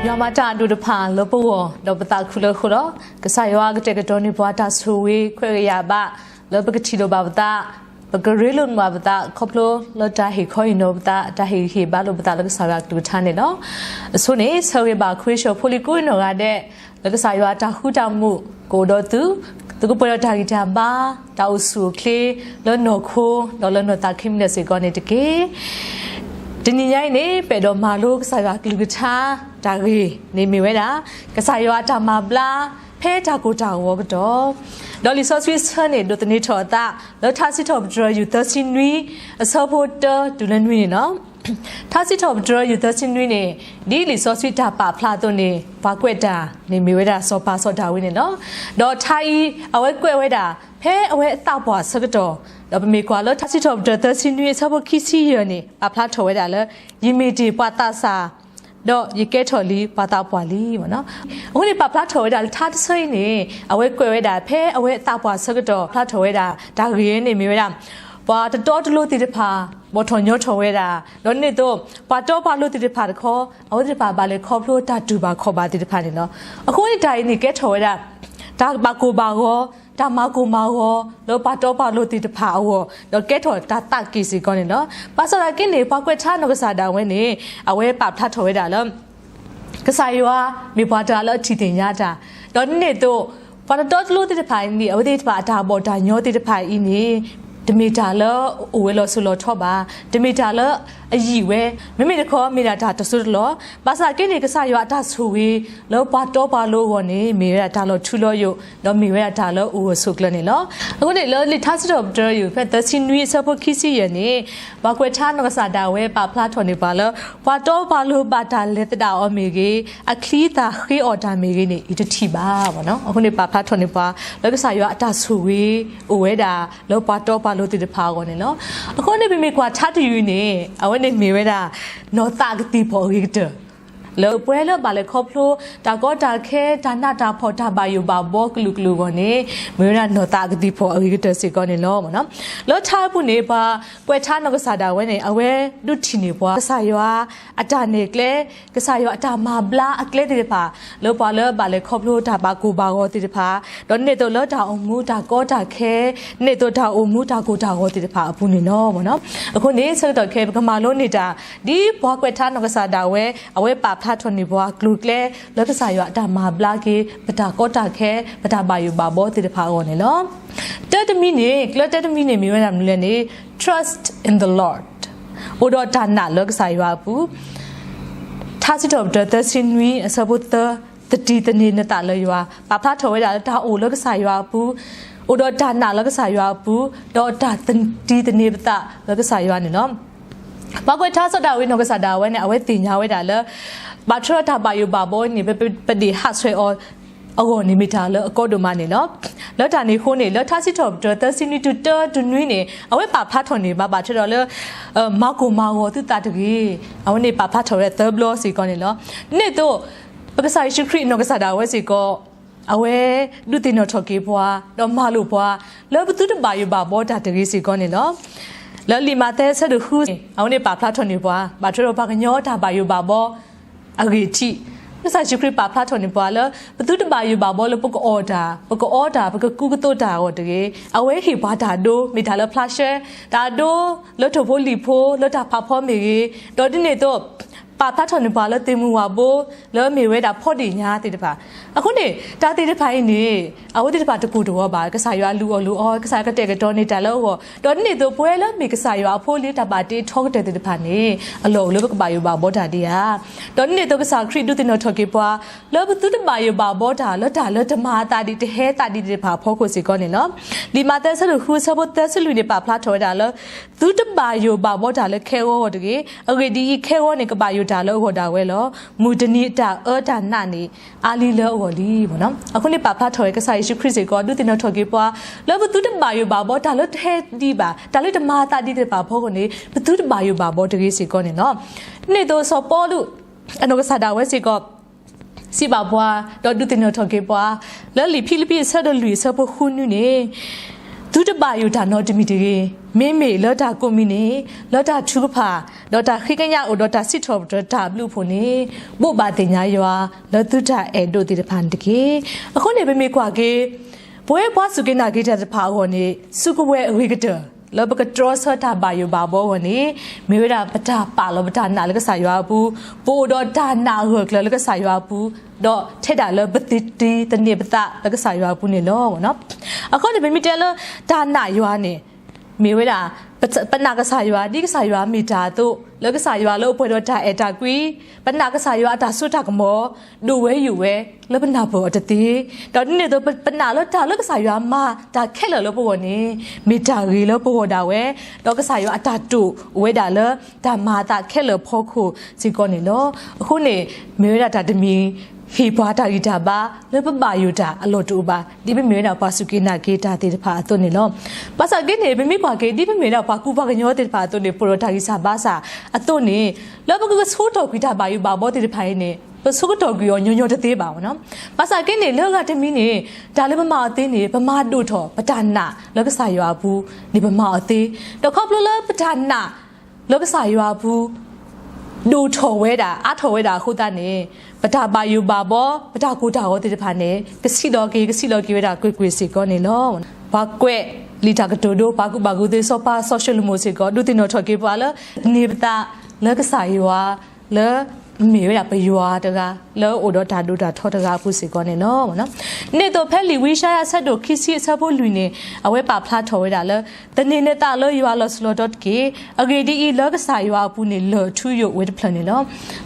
တၢ်မၤတၢ်အဒိၣ်တဖၣ်လၢပဂီၢ် ဒီးပသးခုလၢအဃိဒီး ကစၢ်ယွၤကတဲာ်ကတီၤန့ၢ်ပှၤတၢ်ဆိၣ်ဂ့ၤခွဲးဂ့ၤယာ်ဘၣ် လၢပကထံၣ်လိာ်ဘၣ်ပသး, ပကရ့လိာ်န့ၢ်ဘၣ်ပသး ခီဖျိလၢတၢ်ဟ့ၣ်ခီဟ့ၣ်နီၤပသး, တၢ်ဟ့ၣ်ဂံၢ်ဟ့ၣ်ဘါလိာ်ပသးလၢကစၢ်ယွၤအကလုၢ်ကထါန့ၣ်လီၤ. အဆိန့ၣ် ဆၢဂ့ၤဘၣ်ခရံာ်ဖိလံၤကိးနီၢ်ဂၤဒဲး လၢကစၢ်ယွၤအတၢ်ဃူတၢ်မုာ်ကအိၣ်ဒီးသု, သုကပှဲၤဒီးတၢ်ဂံၢ်တၢ်ဘါ, တၢ်အိၣ်ဆူၣ်အိၣ်ချ့ လၢနီၢ်ခိ ဒီးလၢနီၢ်သးခံမံၤလၢ်စ့ၢ်ကီးန့ၣ်တက့ၢ်. တနံၤညါအံၤန့ၣ် ပအဲၣ်ဒိးမၤလိကစၢ်ယွၤအကလုၢ်ကထါတၢ်ဂ့ၢ်န့ၣ်မ့ၢ်ဝဲဒၣ် ကစၢ်ယွၤအတၢ်မၤဘျါ ဖဲတၢ်ကိၢ်တၢ်ဂီၤအကတီၢ်, ဒီးလံာ်စီဆှံအဆၢန့ၣ် ဒိးသန့ၤထီၣ်အသး လၢထါစံးထီၣ်ပတြၢၤ ယူၢ်သၢဆံနွံ အဆၢဖိတၢတုၤလၢနွံန့ၣ်လီၤ. ထါစံးထီၣ်ပတြၢၤ ယူၢ်သၢဆံနွံန့ၣ် ဒ်လံာ်စီဆှံတၢ်ပာ်ဖျါအသိးန့ၣ် ပှၤကွဲးတၢ်န့ၣ်မ့ၢ်ဝဲဒၣ်စီၤပၤစီၤဒၤဝံးန့ၣ်လီၤ. ဒီးထါအံၤ အဝဲကွဲးဝဲဒၣ် ဖဲအဝဲအသးပှၢ်အဆၢကတီၢ်, ဒီးပမ့ၢ်ကွၢ်လၢထါစံးထီၣ်ပတြၢၤ သၢဆံနွံ အဆၢဖိခံဆံယဲၢ်န့ၣ် ပာ်ဖျါထီၣ်ဝဲဒၣ်လၢ ယမ့ၢ်တ့ၢ်ပှၤသးစၢ် ဒီးယကဲထီၣ်လံပှၤသးပှၢ်လံ. အဃိန့ၣ် ပာ်ဖျါထီၣ်ဝဲဒၣ်လၢထါတဆၢအံၤန့ၣ် အဝဲကွဲးဝဲဒၣ် ဖဲအဝဲအသးပှၢ်အဆၢကတီၢ် ဖျါထီၣ်ဝဲဒၣ် တၢ်ဂ့ၢ်န့ၣ်မ့ၢ်ဝဲဒၣ် ပှၤတတီတလိၤသ့ၣ်တဖၣ် ဘီၣ်ထီၣ်ညီထီၣ်ဝဲဒၣ်, ဒီးဒ်န့ၣ်အသိး ပှၤတီပှၤလိၤသ့ၣ်တဖၣ်တခီ အဝဲသ့ၣ်တဖၣ်ဘၣ်လဲၤခီဖျိတၢ်တူၢ်ဘၣ်ခီၣ်ဘၣ်သ့ၣ်တဖၣ်န့ၣ်လီၤ. အဃိန့ၣ် တၢ်အံၤန့ၣ်ကဲထီၣ်ဝဲဒၣ် တၢ်ဘၣ်ကိၢ်ဘၣ်ဂီၤ, တၢ်မၤကိၢ်မၤဂီၤ လၢပှၤတီပှၤလိၤသ့ၣ်တဖၣ်အဂီၢ်, ဒီးကဲထီၣ်တၢ်သးက့ၣ်စ့ၢ်ကီးန့ၣ်လီၤ. ဘၣ်ဆၣ်သနာ်က့န့ၣ် ပှၤကွဲးထါနီၢ်ကစၢ်ဒၣ်ဝဲန့ၣ် အဝဲပာ်ဖျါထီၣ်ဝဲဒၣ်လၢ ကစၢ်ယွၤမ့ၢ်ပှၤတဂၤလၢအထံၣ်သ့ၣ်ညါတၢ်, ဒီးဒ်န့ၣ်အသိး ပှၤတတီတလိၤသ့ၣ်တဖၣ်အံၤန့ၣ် အဝဲသ့ၣ်တဖၣ်အတၢ်ဘီၣ်တၢ်ညီသ့ၣ်တဖၣ်အံၤန့ၣ် တမ့ၢ်တၢ်လၢအအိၣ်ဝဲလီၤစိၤလီၤထီဘၣ်, တမ့ၢ်တၢ်လၢအယံာ်ဝဲ, မ့မ့ၢ်တခီ မ့ၢ်ဒၣ်တၢ်တစိၢ်တလီၢ်, ဘၣ်ဆၣ်သနာ်က့န့ၣ် ကစၢ်ယွၤအတၢ်ဆိၣ်ဂ့ၤ လၢပှၤတီပှၤလိၤအဂီၢ်န့ၣ် မ့ၢ်ဝဲဒၣ်တၢ်လီၤထူလီၤယိာ်, ဒီးမ့ၢ်ဝဲဒၣ်တၢ်လၢအအိၣ်ဂၢၢ်ဆိးကျၢၤန့ၣ်လီၤ. အဃိန့ၣ် လၢလံာ်ထါစံးထီၣ်ပတြၢၤ ယူၢ်ဖဲသၢဆံနွံ အဆၢဖိခံဆံယဲၢ်န့ၣ် ပှၤကွဲးထါနီၢ်ကစၢ်ဒၣ်ဝဲပာ်ဖျါထီၣ်န့ၢ်ပှၤလၢ ပှၤတီပှၤလိၤဘၣ်တၢ်လဲၤသဒၣ်အီၤမ့ၢ်ဂ့ၤ, အချံအသၣ်ဃ့အီၣ်တၢ်မ့ၢ်ဂ့ၤန့ၣ် ယတထံၣ်ဘၣ်. အဃိန့ၣ် ပာ်ဖျါထီၣ်န့ၢ်ပှၤ လၢကစၢ်ယွၤအတၢ်ဆိၣ်ဂ့ၤအိၣ်ဝဲဒၣ် လၢပှၤတီပှၤလိၤသ့ၣ်တဖၣ်အဂီၢ်န့ၣ်လီၤ. အဃိန့ၣ် ပမ့ၢ်ကွၢ်ထါတယုၢ်အံၤန့ၣ် အဝဲန့ၣ်မ့ၢ်ဝဲဒၣ် နီၢ်သးကသံၣ်ဖီၣ်အဂ့ၤကတၢၢ် လၢပှၤလၢဘၣ်လဲၤခီဖျိ တၢ်ကီတၢ်ခဲ တၢ်နးတၢ်ဖှီၣ် တၢ်ဘၣ်ယိၣ်ဘၣ်ဘီကလုာ်ကလုာ်အဂီၢ်န့ၣ် မ့ၢ်ဝဲဒၣ်နီၢ်သးကသံၣ်ဖီၣ်အဂ့ၤကတၢၢ်စ့ၢ်ကီးန့ၣ်လီၤ. လၢထါအပူၤန့ၣ် ပှၤကွဲးထါနီၢ်ကစၢ်ဒၣ်ဝဲန့ၣ် အဝဲဒုးထံၣ်န့ၢ်ပှၤ ကစၢ်ယွၤအတၢ်နဲၣ်ကျဲ, ကစၢ်ယွၤအတၢ်မၤဘျါအကျဲသ့ၣ်တဖၣ် လၢပှၤလၢဘၣ်လဲၤခီဖျိတၢ်ဘၣ်ကိၢ်ဘၣ်ဂီၤသ့ၣ်တဖၣ်, ဒီးဒ်န့ၣ်အသိးလၢတၢ်အိၣ်မူတၢ်ကီတၢ်ခဲ, ဒ်န့ၣ်အသိးတၢ်အိၣ်မူတၢ်ကိၢ်တၢ်ဂီၤသ့ၣ်တဖၣ်အပူၤန့ၣ်လီၤ. အဃိန့ၣ် ဆၢကတီၢ်ခဲအံၤ ပကမၤလိန့ၢ်တၢ် ဒ်ပှၤကွဲးထါနီၢ်ကစၢ်ဒၣ်ဝဲ အဝဲပာ်ဖျါထီၣ်န့ၢ်ပှၤကျိၤကျဲ လၢကစၢ်ယွၤအတၢ်မၤဘျါက့ၤ ပတၢ်ကီတၢ်ခဲ ပတၢ်ဘၣ်ယိၣ်ဘၣ်ဘီသ့ၣ်တဖၣ်အဂီၢ်န့ၣ်လီၤ. တၢတမံၤန့ၣ် ကျၢၢ်တၢတမံၤန့ၣ် မ့ၢ်ဝဲဒၣ်မနုၤလဲၣ်န့ၣ် Trust in the Lord, အိၣ်ဒီးတၢ်နာ်လၢကစၢ်ယွၤအပူၤ ထါစံးထီၣ်ပတြၢၤ သၢဆံနွံ အဆၢဖိသၢ, သတံၢ်သန့ၤနသးလၢယွၤ, ပာ်ဖျါထီၣ်ဝဲဒၣ်လၢတၢ်အိၣ်လၢကစၢ်ယွၤအပူၤ, အိၣ်ဒီးတၢ်နာ်လၢကစၢ်ယွၤအပူၤ, ဒီးတၢ်သတံၢ်သန့ၤပသးလၢကစၢ်ယွၤန့ၣ်လီၤ. ပှၤကွဲးထါစီၤဒၤဝံးနီၢ်ကစၢ်ဒၣ်ဝဲန့ၣ် အဝဲသ့ၣ်ညါဝဲဒၣ်လၢ ဘၣ်ထွဲဒီးတၢ်ဘၣ်ယိၣ်ဘၣ်ဘီန့ၣ် ပ, ပ, ပဒ့ၣ်ဟးဆှဲးအီၤအဂီၢ်န့ၣ် မ့ၢ်တၢ်လၢအကီဒိၣ်မးန့ၣ်လီၤ. လၢတၢ်န့ၣ်အဃိန့ၣ် လၢထါစံးထီၣ်ပတြၢၤ သၢဆံနွံ တုၤတၢတုၤနွံန့ၣ် အဝဲပာ်ဖျါထီၣ်န့ၢ် ဘၣ်ဘၣ်ထွဲဒီးလၢ မၤကိၢ်မၤဂီၤသုသးတဂ့ၤ, အဝဲန့ၣ်ပာ်ဖျါထီၣ်ဝဲဒၣ်သၢဘျီစ့ၢ်ကီးန့ၣ်လီၤ. ဒ်န့ၣ်အသိး ပကစၢ်ယ့ၣ်ၡူးခရံာ်နီၢ်ကစၢ်ဒၣ်ဝဲစ့ၢ်ကီး အဝဲဒုးသ့ၣ်နီၣ်ထီၣ်က့ၤပှၤ ဒီးမၤလိာ်ပှၤ လၢပသုတဘၣ်ယိၣ်ဘၣ်ဘီတၢ်တဂ့ၤစ့ၢ်ကီးန့ၣ်လီၤ. လၢလံာ်မးသဲအဆၢဒိၣ်ဃုန့ၣ် အဝဲန့ၣ်ပာ်ဖျါထီၣ်န့ၢ်ပှၤ ဘၣ်ထွဲဒီးပှၤကညီတၢ်ဘၣ်ယိၣ်ဘၣ်ဘီ အဂ့ၢ်ထံး ကစၢ်ယ့ၣ်ၡူးခရံာ်ပာ်ဖျါထီၣ်န့ၢ်ပှၤလၢ ပသုတဘၣ်ယိၣ်ဘၣ်ဘီလၢပကအီၣ်တၢ်, ပကအီတၢ်, ပကကူကသိးတၢ်အဂီၢ်တဂ့ၤ. အဝဲဟ့ၣ်ပှၤတၢ်ဒိ မ့ၢ်တၢ်လၢဖျါရှဲ, တၢ်ဒိလၢထိၣ်ဖိလံၣ်ဖိ လၢတၢ်ဖးဖီမ့ၢ်ဂ့ၤ, ဒီးဒ်န့ၣ်အသိး ပာ်ဖျါထီၣ်န့ၢ်ပှၤလၢသ့ၣ်မုၢ်ဝၣ်ဘိ လၢမ့ၢ်ဝဲဒၣ်ဖီဒ့ၣ်ညါသ့ၣ်တဖၣ်. အဃိန့ၣ် တၢ်သ့ၣ်တဖၣ်အံၤန့ၣ် အဝဲသ့ၣ်တဖၣ်တကိၢ်တဂီၤဘၣ်. ကစၢ်ယွၤလူအီၤလိာ်အီၤ, ကစၢ်ယွၤကတဲာ်ကတီၤန့ၢ်တၢ်လၢအဂီၢ်, ဒီးဒ်န့ၣ်အသိး ပဝဲလၢမ့ၢ်ကစၢ်ယွၤအဖိလံ တၢ်ဘၣ်တ့ထီကတၢၢ်သ့ၣ်တဖၣ်န့ၣ် အလီၢ်အိၣ်လၢပကဘၣ်ယိၣ်ဘၣ်ဘီတၢ်ဒံးဧါ. ဒီးဒ်န့ၣ်အသိး ကစၢ်ခရံာ်ဒုးသ့ၣ်နီၣ်ထီၣ်က့ၤပှၤ လၢပသုတဘၣ်ယိၣ်ဘၣ်ဘီတၢ် လၢတၢ်လၢတမၤအသးဒံး တဟဲသးဒံးသ့ၣ်တဖၣ်အဖီခိၣ်စ့ၢ်ကီးန့ၣ်လီၤ. လံာ်မးသဲအဆၢဒိၣ်ဃု အဆၢဖိသၢဆံလွံၢ်န့ၣ် ပာ်ဖျါထီၣ်ဝဲဒၣ်လၢ သုတဘၣ်ယိၣ်ဘၣ်ဘီတၢ်လၢခဲဂီၤအဂီၢ်တဂ့ၤ. အဂ့ၢ်ဒ်အံၤ, ခဲဂီၤန့ၣ် ကဘၣ်ယိၣ်တၢ်လၢအဂီၢ်ဒၣ်ဝဲလီၤ. မုၢ်တနံၤအတၢ်အၢတၢ်နးန့ၣ် အါလံလၢအဂီၢ်လံ. အဃိန့ၣ် ပာ်ဖျါထီၣ်ဝဲ ကစၢ်ယ့ၣ်ၡူးခရံာ်စ့ၢ်ကီး ဒုးသ့ၣ်နီၣ်ထီၣ်က့ၤပှၤ လၢပသုတဘၣ်ယိၣ်ဘၣ်ဘီတၢ်လၢတဟဲဒံးဘၣ်, တၢ်လၢတမၤအသးဒံးသ့ၣ်တဖၣ်အဖီခိၣ်န့ၣ် ပသုတဘၣ်ယိၣ်ဘၣ်ဘီတဂ့ၤစ့ၢ်ကီးန့ၣ်လီၤ. ဒ်န့ၣ်အသိး စီၤပီလူး အနီၢ်ကစၢ်ဒၣ်ဝဲစ့ၢ်ကီး စံးဘၣ်ပှၤ ဒီးဒုးသ့ၣ်နီၣ်ထီၣ်က့ၤပှၤ လၢလံာ်ဖံလံးပံး အဆၢဒိၣ်လွံၢ် အဆၢဖိဃုနွံန့ၣ် သုတဘၣ်ယိၣ်တၢ်နီတမံၤတဂ့ၤ. မ့မ့ၢ်လၢတၢ်ကိးမံၤန့ၣ် လၢတၢ်ထုကဖၣ် ဒီးတၢ်ဃ့ကညးအိၣ်ဒီးတၢ်စံးထီၣ်ပတြၢၤတၢ်ဘျုးအဖှိၣ်န့ၣ် ဘိးဘၣ်သ့ၣ်ညါယွၤ လၢသုတၢ်အဲၣ်ဒိးသ့ၣ်တဖၣ်န့ၣ်တက့ၢ်. အဃိန့ၣ် ပမ့ၢ်ကွၢ်က့ၤ ပဝဲပှၤစူၢ်က့ၤနာ်က့ၤတၢ်တဖၣ်အဂီၢ်န့ၣ် စုကဝဲၤအဂ့ၤကတၢၢ် လၢပကတြီဆၢတၢ်ဘၣ်ယိၣ်ဘၣ်ဘီအဂီၢ်န့ၣ် မ့ၢ်ဝဲဒၣ်ပတၢ်ပာ်လီၤပတၢ်နာ်လၢကစၢ်ယွၤအပူၤ, ပအိၣ်ဒီးတၢ်နာ်အဂၢၢ်ကျၢၤလၢကစၢ်ယွၤအပူၤ, ဒီးထဲဒၣ်လၢပသတံၤသန့ၤပသးလၢကစၢ်ယွၤအပူၤန့ၣ်လီၤ. အဃိန့ၣ် ပမ့ၢ်တဲလၢတၢ်နာ်ယွၤန့ၣ် မ့ၢ်ဝဲဒၣ် ပနာ်ကစၢ်ယွၤ ဒ်ကစၢ်ယွၤမ့ၢ်တၢ်အသိး လၢကစၢ်ယွၤလၢအပှဲၤဒီးတၢ်အဲၣ်တၢ်ကွံ, ပနာ်ကစၢ်ယွၤအတၢ်စိတၢ်ကမီၤ ဒိၣ်ဝဲယိာ်ဝဲ လၢပနၢ်ပၢၢ်အီၤတသ့, ဒီးဒ်န့ၣ်အသိး ပနာ်လၢတၢ်လၢကစၢ်ယွၤမၤတၢ်ခဲလၢာ်လၢပဂီၢ်န့ၣ် မ့ၢ်တၢ်ဂ့ၤလၢပဂီၢ်ဒၣ်ဝဲ, ဒီးကစၢ်ယွၤအတၢ်တိာ်ဝဲဒၣ်လၢတၢ်မၤအသးခဲလၢာ်အဖီခိၣ်စ့ၢ်ကီးန့ၣ်လီၤ. အဃိန့ၣ် မ့ၢ်ဝဲဒၣ်တၢ်တမံၤ ဟ့ၣ်ပှၤတၢ်ဂံၢ်တၢ်ဘါ လၢပဘၣ်ယိၣ်တၢ်အလီၢ်တအိၣ်ဘၣ် ဒ်ပမ့ၢ်ဝဲဒၣ်ပှၤစူၢ်က့ၤနာ်က့ၤတၢ်သ့ၣ်တဖၣ်အသိးန့ၣ်လီၤ. ဘၣ်ဆၣ်က့န့ၣ် ပမ့ၢ်ကွၢ်က့ၤ ဒ်ပမ့ၢ်ဝဲဒၣ်ပှၤကူပှၤကညီသ့ၣ်တဖၣ်အသိးန့ၣ် ပအိၣ်ဒီးတၢ်ဂံၢ်စၢ်ဘါစၢ်အသိးန့ၣ် လၢပကကဆိကတီၢ်ကွံာ်တၢ်ဘၣ်ယိၣ်ဘၣ်ဘီသ့ၣ်တဖၣ်အံၤန့ၣ် ပဆိကတီၢ်ကွံာ်အီၤညီညီတသ့ဘၣ်န့ၣ်လီၤ. ဘၣ်ဆၣ်က့န့ၣ် လၢအဂၤတမံၤန့ၣ် တၢ်လၢပမၤအီၤသ့န့ၣ် ပမၤဒိၣ်ထီၣ်ပတၢ်နာ်လၢကစၢ်ယွၤအပူၤန့ၣ် ပမၤအီၤသ့, ဒီးခီဖျိလၢပတၢ်နာ်လၢကစၢ်ယွၤအပူၤ ဒိၣ်ထီၣ်ဝဲဒၣ် အါထီၣ်ဝဲဒၣ်အဃိသတးန့ၣ် ပတၢ်ဘၣ်ယိၣ်ဘၣ်ဘီ ပတၢ်ကိၢ်တၢ်ဂီၤသ့ၣ်တဖၣ်န့ၣ် ကဆံးလီၤက့ၤ ကဆံးလီၤက့ၤဝဲဒၣ်ကွ့ၢ်ကွ့ၢ်စ့ၢ်ကီးန့ၣ်လီၤ. ပှၤကွဲးလံာ်တၢ်ကတိၤဒိ ပှၤကူၣ်ဘၣ်ကူၣ်သ့ စီၤပၤစီၤၡလိၤမိၣ်စ့ၢ်ကီး ဒုးသ့ၣ်နီၣ်ထီၣ်က့ၤပှၤလၢ သန့ၤပသးလၢကစၢ်ယွၤ လၢမ့ၢ်ဝဲဒၣ်ပယွၤတဂၤ လၢအအိၣ်ဒီးတၢ်ဒိၣ်တၢ်ထီတဂၤအပူၤစ့ၢ်ကီးန့ၣ်လီၤ. ဒ်န့ၣ်အသိးဖဲလံာ်ဝံယၡါယၤအဆၢဒိၣ်ခံဆံအဆၢဖိလွံၢ်န့ၣ် အဝဲပာ်ဖျါထီၣ်ဝဲဒၣ်လၢ သန့ၤနသးလၢယွၤလီၤစိၤလီၤထီတက့ၢ်. အဂ့ၢ်ဒ်အံၤ, လၢကစၢ်ယွၤအပူၤန့ၣ် လၢၢ်ထူယိာ်ဝဲတဖျၢၣ်န့ၣ်လီၤ.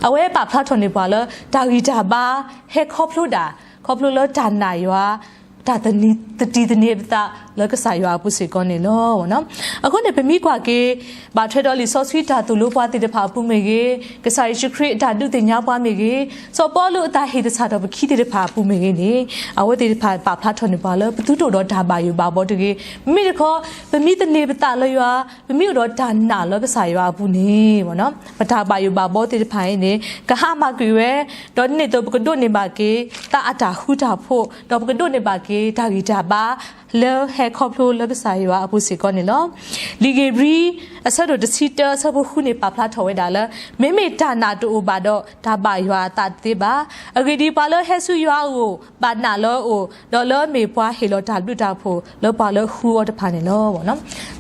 အဝဲပာ်ဖျါထီၣ်န့ၢ်ပှၤလၢ တၢ်ဂံၢ်တၢ်ဘါ ဟဲခီဖျိဒၣ် ခီဖျိလၢတၢ်နာ်ယွၤ တၢ်သတံၤသန့ၤပသးလၢကစၢ်ယွၤအပူၤစ့ၢ်ကီးန့ၣ်လီၤ. အဃိန့ၣ် ပမ့ၢ်ကွၢ်က့ၤ ဘၣ်ထွဲဒီးလံာ်စီဆှံတၢ်သိၣ်လိပှၤသ့ၣ်တဖၣ်အပူၤမ့ၢ်ဂ့ၤ, ကစၢ်ယ့ၣ်ၡူးခရံာ်အတၢ်ဒုးသ့ၣ်ညါပှၤမ့ၢ်ဂ့ၤ, စီၤပီလူးအတၢ်ဟ့ၣ်သဆၣ်ထီၣ်ပခံသ့ၣ်တဖၣ်အပူၤမ့ၢ်ဂ့ၤန့ၣ် အဝဲသ့ၣ်တဖၣ်ပာ်ဖျါထီၣ်န့ၢ်ပှၤလၢ ပသုတအိၣ်ဒီးတၢ်ဘၣ်ယိၣ်ဘၣ်ဘီတဂ့ၤ. မ့မ့ၢ်တခီ ပမ့ၢ်သန့ၤပသးလၢယွၤ, ပမ့ၢ်အိၣ်ဒီးတၢ်နာ်လၢကစၢ်ယွၤအပူၤန့ၣ် ပတၢ်ဘၣ်ယိၣ်ဘၣ်ဘီသ့ၣ်တဖၣ်အံၤန့ၣ် ကဟါမၢ်ကွံာ်ဝဲ, ဒီးဒ်န့ၣ်အသိး ပကဒိးန့ၢ်ဘၣ်က့ၤ သးအတၢ်ဃူတၢ်ဖိး, ဒီးပကဒိးန့ၢ်ဘၣ်က့ၤ တၢ်ဂံၢ်တၢ်ဘါ လၢဟဲခီဖျိလၢကစၢ်ယွၤအပူၤစ့ၢ်ကီးန့ၣ်လီၤ. လံာ်ဧ့ၤဘြံၤ အဆၢဒိၣ်တဆံတၢ အဆၢဖိဃုန့ၣ် ပာ်ဖျါထီၣ်ဝဲဒၣ်လၢ မ့မ့ၢ်တၢ်နာ်တအိၣ်ဘၣ်ဒီး တၢ်ဘၣ်ယွၤအသးတသ့ဘၣ်. အဂ့ၢ်ဒ်အံၤ, ပှၤလၢဟဲဆူယွၤအအိၣ် ဘၣ်နာ်လၢအအိၣ်, ဒီးလၢအမ့ၢ်ပှၤဟ့ၣ်လီၤတၢ်ဘျုးတၢ်ဖှိၣ် လၢပှၤလၢအဃုအီၤတဖၣ်န့ၣ်လီၤ.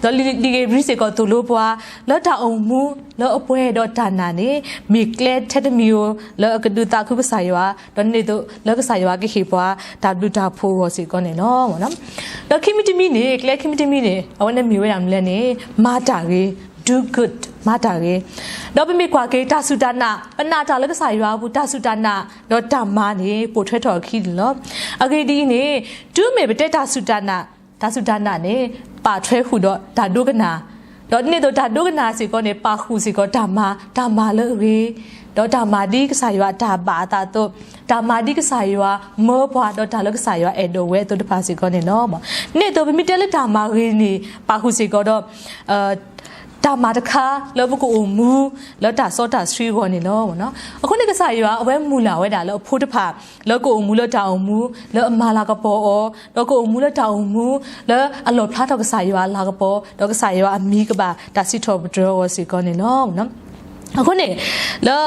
ဒီးလံာ်ဧ့ၤဘြံၤစ့ၢ်ကီးသိၣ်လိပှၤ လၢတၢ်အိၣ်မူလၢအပှဲၤဒီးတၢ်နာ်န့ၣ် မ့ၢ်ကျဲထဲတမံၤဧိၤ လၢအကဒုးသးခုကစၢ်ယွၤ, ဒီးဒ်န့ၣ်အသိး လၢကစၢ်ယွၤကဟ့ၣ်ပှၤ တၢ်ဘျုးတၢ်ဖှိၣ်အဂီၢ်စ့ၢ်ကီးန့ၣ်လီၤ. ဒီးခံမံၤတမံၤန့ၣ် ကျဲခံမံၤတမံၤန့ၣ် အဝဲန့ၣ်မ့ၢ်ဝဲဒၣ်မနုၤလဲၣ်န့ၣ် မၤတၢ်ဂ့ၤ, do good, မၤတၢ်ဂ့ၤ. ဒီးပမ့ၢ်ကွၢ်က့ၤ တၢ်စူၢ်တၢ်နာ်, ပနာ်တၢ်လၢကစၢ်ယွၤအပူၤ တၢ်စူၢ်တၢ်နာ် ဒီးတၢ်မၤန့ၣ် ပိာ်ထွဲထီၣ်အခံန့ၣ်လီၤ. အဂ့ၢ်ဒ်အံၤန့ၣ် တုၤမ့ၢ်ပတဲတၢ်စူၢ်တၢ်နာ်, တၢ်စူၢ်တၢ်နာ်န့ၣ် ပာ်ထွဲဃုာ်ဒီးတၢ်ဒိကနၣ်, ဒီးဒ်န့ၣ်အသိးတၢ်ဒိကနၣ်စ့ၢ်ကီးန့ၣ် ပာ်ဃုာ်စ့ၢ်ကီးတၢ်မၤ, တၢ်မၤလၢအဂ့ၤ, ဒီးတၢ်မၤဒ်ကစၢ်ယွၤအတၢ်ဘၣ်အသးအသိး, တၢ်မၤဒ်ကစၢ်ယွၤမၢပှၤ ဒီးတၢ်လၢကစၢ်ယွၤအဲၣ်ဒိးဝဲအသိးတဖၣ်စ့ၢ်ကီးန့ၣ်လီၤ. ဒ်န့ၣ်အသိး ပမ့ၢ်တဲလၢတၢ်မၤဂ့ၤန့ၣ် ပာ်ဃုာ်စ့ၢ်ကီးဒီး တၢ်မၤတခါလၢပကအိၣ်မူ လၢတၢ်စီတၢ်ဆှံအဂီၢ်န့ၣ်လီၤ. အဃိန့ၣ်ကစၢ်ယွၤအဝဲမုၢ်လၢ်ဝဲဒၣ်လၢအဖိတဖၣ် လၢကအိၣ်မူလၢတၢ်အိၣ်မူ လၢအမၤလၤကပီၤအီၤ, ဒီးကအိၣ်မူလၢတၢ်အိၣ်မူ လၢအလီၣ်ဖျါထီၣ်ကစၢ်ယွၤအလၤကပီၤ, ဒီးကစၢ်ယွၤအမံၤကဘၣ်တၢ်စံးထီၣ်ပတြၢၤအဂီၢ်စ့ၢ်ကီးန့ၣ်လီၤ. အဃိန့ၣ် လၢ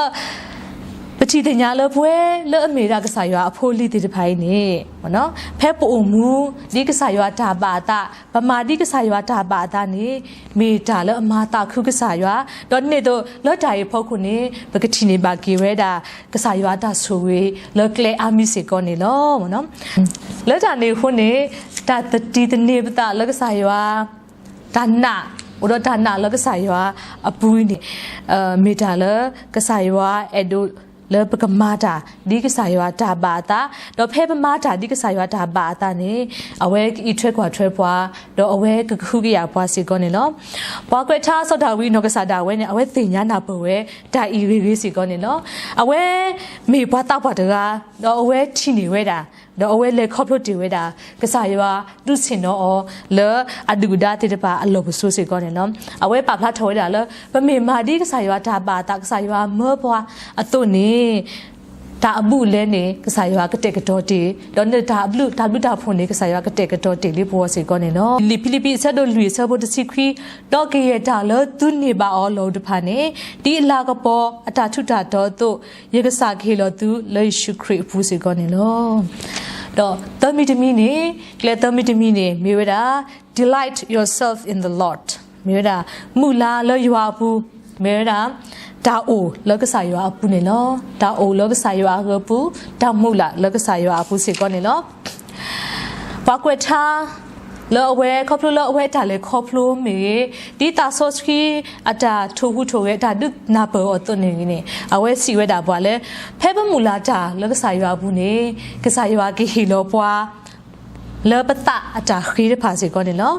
ပထံၣ်သ့ၣ်ညါလၢပဝဲလၢအမ့ၢ်ဒၣ်ကစၢ်ယွၤအဖိအလံၤသ့ၣ်တဖၣ်အံၤန့ၣ် ဖဲပအိၣ်မူ ဒ်ကစၢ်ယွၤတၢ်ဘၣ်အသး, ပမၤဒ်ကစၢ်ယွၤတၢ်ဘၣ်အသးန့ၣ် မ့ၢ်တၢ်လၢအမၤသးခုကစၢ်ယွၤ, ဒီးဒ်န့ၣ်အသိး လၢတၢ်အံၤအဖီခိၣ်န့ၣ် ပကထံၣ်န့ၢ်ဘၣ်က့ၤဝဲဒၣ် ကစၢ်ယွၤအတၢ်ဆိၣ်ဂ့ၤလၢကျဲအါမံၤစ့ၢ်ကီးန့ၣ်လီၤ. လၢတၢ်န့ၣ်အဃိန့ၣ် တၢ်သတံၢ်သန့ၤပသးလၢကစၢ်ယွၤ တၢ်နာ်, အိၣ်ဒီးတၢ်နာ်လၢကစၢ်ယွၤအပူၤအံၤန့ၣ် မ့ၢ်တၢ်လၢကစၢ်ယွၤအဲၣ်ဒိးလၢပကမၤတၢ် ဒ်ကစၢ်ယွၤတၢ်ဘၣ်အသး, ဒီးဖဲပမၤတၢ်ဒ်ကစၢ်ယွၤတၢ်ဘၣ်အသးန့ၣ် အဝဲကအံးထွဲကွၢ်ထွဲပှၤ, ဒီးအဝဲကကဟုကယာ်ပှၤစ့ၢ်ကီးန့ၣ်လီၤ. ပှၤကွဲးထါစီၤဒၤဝံးအနီၢ်ကစၢ်ဒၣ်ဝဲန့ၣ် အဝဲသ့ၣ်ညါနၢ်ပၢၢ်ဝဲ တၢ်အံၤဂ့ၤဂ့ၤစ့ၢ်ကီးန့ၣ်လီၤ. အဝဲမ့ၢ်ပှၤသးပှၢ်တဂၤ, ဒီးအဝဲထံၣ်န့ၢ်ဝဲဒၣ် ဒီးအဝဲလဲၤခီဖျိတ့ၢ်ဝဲဒၣ် ကစၢ်ယွၤဒုးဆ့ၣ်နီၤအီၤ လၢအဒုၣ်အဒါသ့ၣ်တဖၣ်အလီၢ်ပစိၤစ့ၢ်ကီးန့ၣ်လီၤ. အဝဲပာ်ဖျါထီၣ်ဝဲဒၣ်လၢ ပမ့ၢ်မၤဒ်ကစၢ်ယွၤတၢ်ဘၣ်အသး ကစၢ်ယွၤမၢပှၤအသိးန့ၣ် တၢ်အဘူးအလဲန့ၣ် ကစၢ်ယွၤကတဲာ်ကတီၤတ့ၢ်, ဒီးနတၢ်အဘျုး တၢ်ဘျုးတၢ်ဖှိၣ်န့ၣ် ကစၢ်ယွၤကတဲာ်ကတီၤတ့ၢ်လၢပဂီၢ်စ့ၢ်ကီးန့ၣ်လီၤ. လံာ်ဖံလံးပံးအဆၢဒိၣ်လွံၢ်အဆၢဖိတဆံခွံ, ဒီးကယဲၢ်တၢ်လၢသုန့ၢ်ဘၣ်အီၤလီၢ်အိၣ်တဖၣ်န့ၣ် ဒ်အလၤကပီၤအတၢ်ထူးတၢ်တီၤအသိး ယကစၢ်ကဟ့ၣ်လီၤသုလၢယ့ၣ်ၡူးခရံာ်အပူၤစ့ၢ်ကီးန့ၣ်လီၤ. ဒီးသၢမံၤတမံၤန့ၣ်, ကျဲသၢမံၤတမံၤန့ၣ် မ့ၢ်ဝဲဒၣ် delight yourself in the Lord, မ့ၢ်ဝဲဒၣ် မုာ်လၤလၢယွၤအပူၤ, မ့ၢ်ဝဲဒၣ် တၢ်အိၣ်လၢကစၢ်ယွၤအပူၤန့ၣ်လီၤ. တၢ်အိၣ်လၢကစၢ်ယွၤအဂၢၤအပူၤ, တၢ်မုာ်လၤလၢကစၢ်ယွၤအပူၤစ့ၢ်ကီးန့ၣ်လီၤ. ပှၤကွဲးထါ လၢအဝဲခီဖျိလၢအဝဲအတၢ်လဲၤခီဖျိမ့ၢ်ဂ့ၤ, ဒ်သးစီဆှံအတၢ်ထိၣ်ဟူးထိၣ်ဂဲၤ အတၢ်ဒုးနၢ်ပၢၢ်အီၤအသိးန့ၣ်ဂ့ၤန့ၣ် အဝဲစံးဝဲဒၣ်ပှၤလၢ ဖဲပမုာ်လၤတၢ်လၢကစၢ်ယွၤအပူၤန့ၣ် ကစၢ်ယွၤကဟ့ၣ်လီၤပှၤ လၢပသးအတၢ်ဃ့တဖၣ်စ့ၢ်ကီးန့ၣ်လီၤ. လံာ်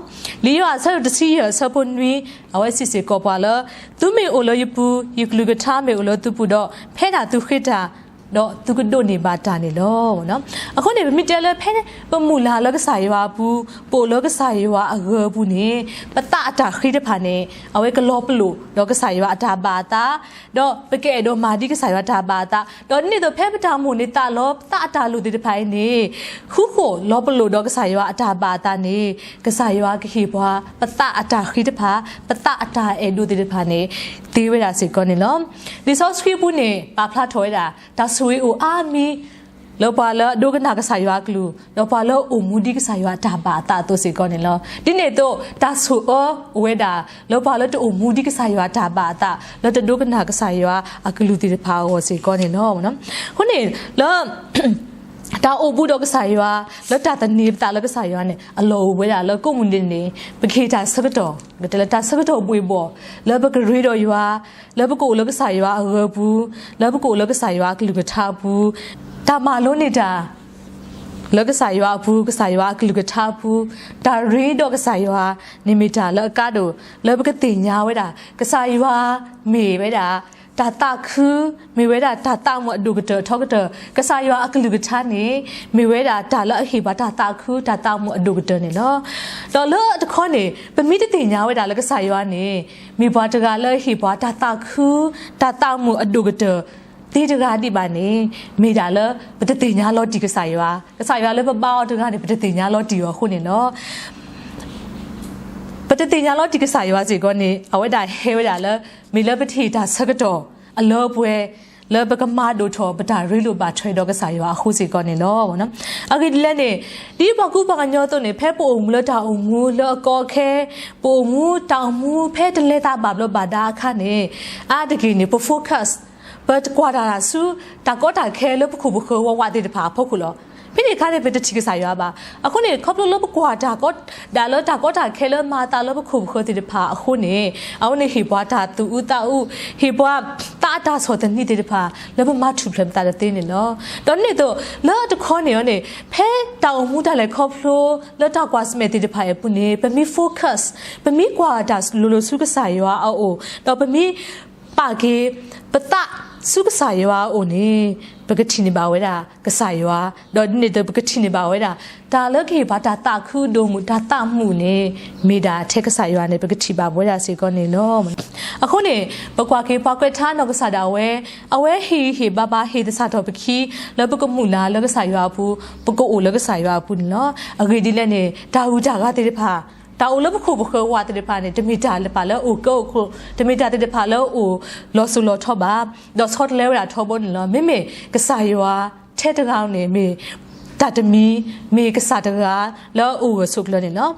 ယိၤဟၣ်အဆၢဒိၣ်တဆံယဲၢ်အဆၢဖိနွံ အဝဲစံးစ့ၢ်ကီးပှၤလၢ သုမ့ၢ်အိၣ်လၢယပူၤ, ယကလုၢ်ကထါမ့ၢ်အိၣ်လၢသုပူၤဒီး ဖဲဒၣ်သုဃ့တၢ် ဒီးသုကဒိးန့ၢ်ဘၣ်တၢ်န့ၣ်လီၤ. အဃိန့ၣ် ပမ့ၢ်တဲလၢဖဲပမုာ်လၤလၢကစၢ်ယွၤအပူၤ, ပအိၣ်လၢကစၢ်ယွၤအဂၢၤအပူၤန့ၣ် ပသးအတၢ်ဃ့တဖၣ်န့ၣ် အဝဲကလီၤပလိာ်ဒီးကစၢ်ယွၤအတၢ်ဘၣ်အသး, ဒီးပကအဲၣ်ဒိးမၤဒ်ကစၢ်ယွၤတၢ်ဘၣ်အသး, ဒီးဒ်န့ၣ်အသိးဖဲပတၢ်မိၣ်န့ၢ်သးလီ ပသးအတၢ်လိၣ်သ့ၣ်တဖၣ်အံၤန့ၣ် ဃူဃီၣ်လီၤပလိာ်ဒီးကစၢ်ယွၤအတၢ်ဘၣ်အသးန့ၣ် ကစၢ်ယွၤကဟ့ၣ်ပှၤ ပသးအတၢ်ဃ့တဖၣ်, ပသးအတၢ်အဲၣ်ဒိးသ့ၣ်တဖၣ်န့ၣ် သ့ဝဲဒၣ်စ့ၢ်ကီးန့ၣ်လီၤ. လံာ်စီဆှံအပူၤန့ၣ် ပာ်ဖျါထီၣ်ဝဲဒၣ် တၢ်ဆိၣ်ဂ့ၤအိၣ်အါမံၤ လၢပှၤလၢအဒိကနၣ်ကစၢ်ယွၤအကလုၢ်, ဒီးပှၤလၢအအိၣ်မူဒ်ကစၢ်ယွၤအတၢ်ဘၣ်အသးအသိးစ့ၢ်ကီးန့ၣ်လီၤ. ဒ်န့ၣ်အသိး တၢ်ဆိၣ်အၢအိၣ်ဝဲဒၣ် လၢပှၤလၢတအိၣ်မူဒ်ကစၢ်ယွၤအတၢ်ဘၣ်အသး, လၢတဒိကနၣ်ကစၢ်ယွၤအကလုၢ်သ့ၣ်တဖၣ်အဂီၢ်စ့ၢ်ကီးန့ၣ်လီၤ. အဃိန့ၣ် လၢ တၢ်အိၣ်ဘူးဒီးကစၢ်ယွၤ, လၢတၢ်သန့ၤပသးလၢကစၢ်ယွၤန့ၣ် အလီၢ်အိၣ်ဝဲဒၣ်လၢကိးမုၢ်နံၤန့ၣ် ပကဟ့ၣ်တၢ်ဆၢကတီၢ်, ကတဲလၢတၢ်ဆၢကတီၢ်ဘှ့ၣ်ဘီၣ်, လၢပကရ့ဒီးယွၤ, လၢပကအိၣ်လၢကစၢ်ယွၤအဂၢၤအပူၤ, လၢပကအိၣ်လၢကစၢ်ယွၤအကလုၢ်ကထါအပူၤ, တၢ်မၤလိန့ၢ်တၢ် လၢကစၢ်ယွၤအပူၤ, ကစၢ်ယွၤအကလုၢ်ကထါအပူၤ, တၢ်ရ့ဒီးကစၢ်ယွၤန့ၣ်မ့ၢ်တၢ်လၢအကါဒိၣ်, လၢပကသ့ၣ်ညါဝဲဒၣ် ကစၢ်ယွၤမ့ၢ်ဝဲဒၣ် တၢ်သးခု, မ့ၢ်ဝဲဒၣ်တၢ်သးမုာ်အဒိၣ်ကတၢၢ်ထီကတၢၢ်, ကစၢ်ယွၤအကလုၢ်ကထါန့ၣ် မ့ၢ်ဝဲဒၣ်တၢ်လၢအဟ့ၣ်ပှၤတၢ်သးခု တၢ်သးမုာ်အဒိၣ်ကတၢၢ်န့ၣ်လီၤ. ဒီးလၢတခီန့ၣ် ပမ့ၢ်တသ့ၣ်ညါဝဲဒၣ်လၢကစၢ်ယွၤန့ၣ် မ့ၢ်ပှၤတဂၤလၢအဟ့ၣ်ပှၤတၢ်သးခု တၢ်သးမုာ်အဒိၣ်ကတၢၢ် သ့တဂၤဒံးဘၣ်န့ၣ် မ့ၢ်ဒၣ်လၢပတသ့ၣ်ညါလီၤတံၢ်ကစၢ်ယွၤ, ကစၢ်ယွၤလၢပဘါအီၤတဂၤန့ၣ် ပတသ့ၣ်ညါလီၤတံၢ်အီၤအဃိန့ၣ်လီၤ. ပတသ့ၣ်ညါလီၤတံၢ်ကစၢ်ယွၤစ့ၢ်ကီးန့ၣ် အဝဲဒၣ်ဟဲဝဲဒၣ်လၢ မ့ၢ်လၢပတဟ့ၣ်တၢ်ဆၢကတီၢ်အလၢပှဲၤ လၢပကမၤဒိၣ်ထီၣ်ပတၢ်ရ့လိာ်ဘၣ်ထွဲဒီးကစၢ်ယွၤအဃိစ့ၢ်ကီးန့ၣ်လီၤ. အဂ့ၢ်ဒ်လဲၣ်န့ၣ် ဒ်ပှၤကူပှၤကညီအသိးန့ၣ် ဖဲပအိၣ်မူလၢတၢ်အိၣ်မူလၢအကီအခဲ, ပအိၣ်မူတၢ်အိၣ်မူဖဲတလဲၤသးဘၣ်ဘျီးဘၣ်ဒါအခါန့ၣ် အါတက့ၢ်န့ၣ် ပ focus ပကွၢ်တၢ်ဆူ တၢ်ကီတၢ်ခဲလၢပခိၣ်ပဃၢၤဝးဝးသ့ၣ်တဖၣ်အဖီခိၣ်လီၤ. ဖဲန့ၣ်အခါန့ၣ် ပတထံၣ်ကစၢ်ယွၤဘၣ်. အဃိန့ၣ် ခီဖျိလၢပကွၢ်တၢ်ကီ ဒၣ်လၢတၢ်ကီတၢ်ခဲလၢမၤအသးလၢပခိၣ်ပဃၢၤသ့ၣ်တဖၣ်အဃိန့ၣ် အဝဲန့ၣ်ဟ့ၣ်ပှၤတၢ်သူၣ်အုးသးအုး, ဟ့ၣ်ပှၤသးအတၢ်ဆီၣ်သနံးသ့ၣ်တဖၣ် လၢပမၤထူၣ်ဖျဲးပသးတသ့န့ၣ်လီၤ. ဒီးန့ၣ်အသိး လၢတခီန့ၣ်အီၤန့ၣ် ဖဲတၢ်အိၣ်မူတၢ်လဲၤခီဖျိ လၢတၢ်ကွၢ်ဆၢၣ်မဲာ်သ့ၣ်တဖၣ်အံၤအပူၤန့ၣ် ပမ့ၢ် focus ပမ့ၢ်ကွၢ်တၢ်လိၤလိၤဆူကစၢ်ယွၤအအိၣ် ဒီးပမ့ၢ် ပာ်က့ၤ ပသးဆူကစၢ်ယွၤအအိၣ်န့ၣ် ပကထံၣ်န့ၢ်ဘၣ်ဝဲဒၣ်ကစၢ်ယွၤ, ဒီးဒ်န့ၣ်အသိး ပကထံၣ်န့ၢ်ဘၣ်ဝဲဒၣ် တၢ်လၢကဟ့ၣ်ပှၤတၢ်သးခုဒိၣ်မုၢ် တၢ်သးမုာ်န့ၣ် မ့ၢ်ဒၣ်ထဲကစၢ်ယွၤန့ၣ် ပကထံၣ်ဘၣ်ဝဲဒၣ်စ့ၢ်ကီးန့ၣ်လီၤ. အဃိန့ၣ် ပကွၢ်က့ၤပှၤကွဲးထါနီၢ်ကစၢ်ဒၣ်ဝဲ အဝဲဟ့ၣ်ဂံၢ်ဟ့ၣ်ဘါပှၤ ဟ့ၣ်သဆၣ်ထီၣ်ပခံ လၢပကမုၢ်လၢ်လၢကစၢ်ယွၤအပူၤ, ပကအိၣ်လၢကစၢ်ယွၤအပူၤန့ၣ်လီၤ. အဂ့ၢ်ဒ်လဲၣ်န့ၣ် တၢ်ဂုၤတၢ်ဂၤသ့ၣ်တဖၣ် တၢ်အိၣ်လၢပခိၣ်ပဃၢၤဝးသ့ၣ်တဖၣ်န့ၣ် တမ့ၢ်တၢ်သ့ၣ်တဖၣ်လၢအိၣ်ကၢအိၣ်ခိၣ်, တမ့ၢ်တၢ်သ့ၣ်တဖၣ်လၢအိၣ်လီၤစိၤလီၤထီဘၣ်, ဒီးဆီတလဲဝဲဒၣ်ထီဘိန့ၣ်လီၤ. မ့မ့ၢ်ကစၢ်ယွၤထဲတဂၤန့ၣ် မ့ၢ်တၢ်တမံၤ, မ့ၢ်ကစၢ်တဂၤလၢအအိၣ်ဂၢၢ်ဆိးကျၢၤန့ၣ်လီၤ. လံာ်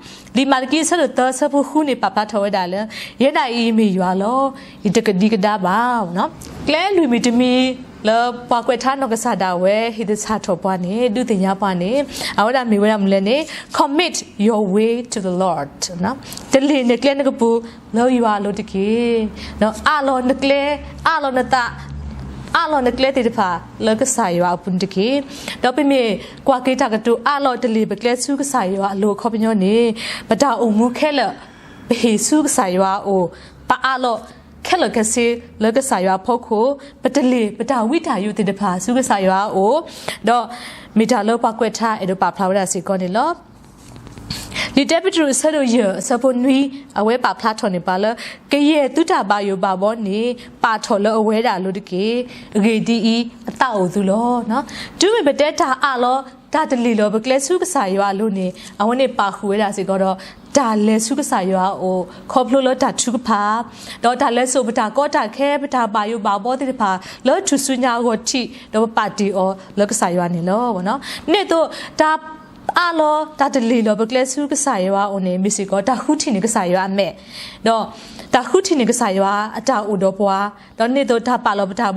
မၤတကံအဆၢဒိၣ်သၢအဆၢဖိဃုန့ၣ် ပာ်ဖျါထီၣ်ဝဲဒၣ်လၢ ယဲဒၣ်အံၤမ့ၢ်ယွၤလီၤ, ယတကဒံကဒါဘၣ်. ကျဲလွံၢ်မံၤတမံၤ လၢပှၤကွဲးထါနီၢ်ကစၢ်ဒၣ်ဝဲ ဟ့ၣ်သဆၣ်ထီၣ်ပှၤန့ၣ် ဒုးသ့ၣ်ညါပှၤန့ၣ် အဝဲဒၣ်မ့ၢ်ဝဲဒၣ်မနုၤလဲၣ်န့ၣ် commit your way to the Lord, တလ့ၢ်နကျဲနကပူၤလၢယွၤအလိၤတက့ၢ်. အးလီၤနကျဲ, အးလီၤနသး, အးလီၤနကျဲသ့ၣ်တဖၣ်လၢကစၢ်ယွၤအပူၤန့ၣ်တက့ၢ်. ဒီးပမ့ၢ်ကွၢ်က့ၤတၢ်ကတိၤအးလီၤတလ့ၢ်ပကျဲဆူကစၢ်ယွၤအလိၤအခီပညီန့ၣ် ပတၢ်အိၣ်မူခဲလၢာ် ပဟ့ၣ်ဆူကစၢ်ယွၤအအိၣ်, ပအးလီၤခဲလၢာ်ခဲဆ့လၢကစၢ်ယွၤအဖီခိၣ်, ပတလ့ၢ်ပတၢ်ဝံတၢ်ယိးသ့ၣ်တဖၣ်ဆူကစၢ်ယွၤအအိၣ်, ဒီးမ့ၢ်တၢ်လၢပှၤကွဲးထါအဲၣ်ဒိးပာ်ဖျါဝဲဒၣ်စ့ၢ်ကီးန့ၣ်လီၤ. လံာ်တဲပ့းတရူးအဆၢဒိၣ်ယဲၢ်အဆၢဖိနွံ အဝဲပာ်ဖျါထီၣ်န့ၢ်ပှၤလၢ ကယဲၢ်သုတၢ်ဘၣ်ယိၣ်ဘၣ်ဘီန့ၣ် ပာ်ထီၣ်လၢအဝဲဒၣ်အလိၤတက့ၢ်. အဂ့ၢ်ဒ်အံၤ, အသးအိၣ်သုလီၤ. တုၤမ့ၢ်ပတဲတၢ်အးလီၤ တၢ်တလ့ၢ်လီၤပကျဲဆူကစၢ်ယွၤအလိၤန့ၣ် အဝဲန့ၣ်ပာ်ဃုာ်ဝဲဒၣ်စ့ၢ်ကီးဒီး တၢ်လဲၤဆူကစၢ်ယွၤအအိၣ် ခီဖျိလၢတၢ်ထုကဖၣ် ဒီးတၢ်လဲၤစိာ်ပတၢ်ကီတၢ်ခဲ ပတၢ်ဘၣ်ယိၣ်ဘၣ်ဘီသ့ၣ်တဖၣ် လၢထူၣ်စုညါအဂီၢ်ထံး ဒီးပပာ်တ့ၢ်အီၤလၢကစၢ်ယွၤန့ၣ်လီၤ. န့ၣ်အသိး တၢ်အးလီၤ တၢ်တလ့ၢ်လီၤပကျဲဆူကစၢ်ယွၤအအိၣ်န့ၣ် မ့ၢ်စ့ၢ်ကီး တၢ်ဃုထံၣ်န့ၢ်ကစၢ်ယွၤအမဲာ်, ဒီးတၢ်ဃုထံၣ်န့ၢ်ကစၢ်ယွၤအတၢ်အိၣ်ဒီးပှၤ, ဒီးန့ၣ်အသိးတၢ်ပာ်လီၤပတၢ်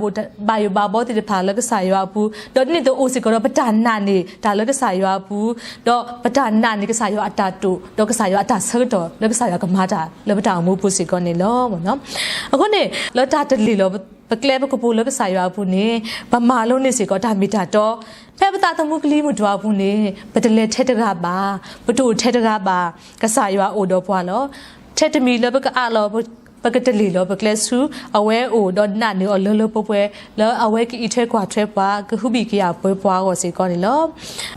ဘၣ်ယိၣ်ဘၣ်ဘီသ့ၣ်တဖၣ်လၢကစၢ်ယွၤအပူၤ, ဒီးန့ၣ်အသိးအိၣ်စ့ၢ်ကီးဒီးပတၢ်နာ်န့ၢ်တၢ်လၢကစၢ်ယွၤအပူၤ, ဒီးပတၢ်နာ်န့ၢ်ကစၢ်ယွၤအတၢ်တိာ်, ဒီးကစၢ်ယွၤအတၢ်ဆၢကတီၢ်လၢကစၢ်ယွၤကမၤတၢ်လၢပတၢ်အိၣ်မူပူၤစ့ၢ်ကီးန့ၣ်လီၤ. အဃိန့ၣ် လၢတၢ်တလ့ၢ်လီၤပကျဲပကပိၤလၢကစၢ်ယွၤအပူၤန့ၣ် ပမၤလိန့ၢ်စ့ၢ်ကီးတၢ်မ့ၢ်တၢ်တီ, ဖဲပသးသမူကလံၤမုၢ်တွၤအပူၤန့ၣ် ပတလဲၤထဲတဂၤဘၣ်, ပတအိၣ်ထဲတဂၤဘၣ်, ကစၢ်ယွၤအိၣ်ဒီးပှၤလီၤ. ထဲတမံၤလၢပကအးလီၤ ပကတလ့ၢ်လီၤပကျဲဆူ အဝဲအအိၣ်ဒီးနာ်န့ၢ်အီၤလၢလၢပှဲၤပှဲၤ လၢအဝဲကအံးထွဲကွၢ်ထွဲပှၤ ကဟုဘံၣ်ကယာ်ပှဲၤပှၤအဂီၢ်စ့ၢ်ကီးန့ၣ်လီၤ.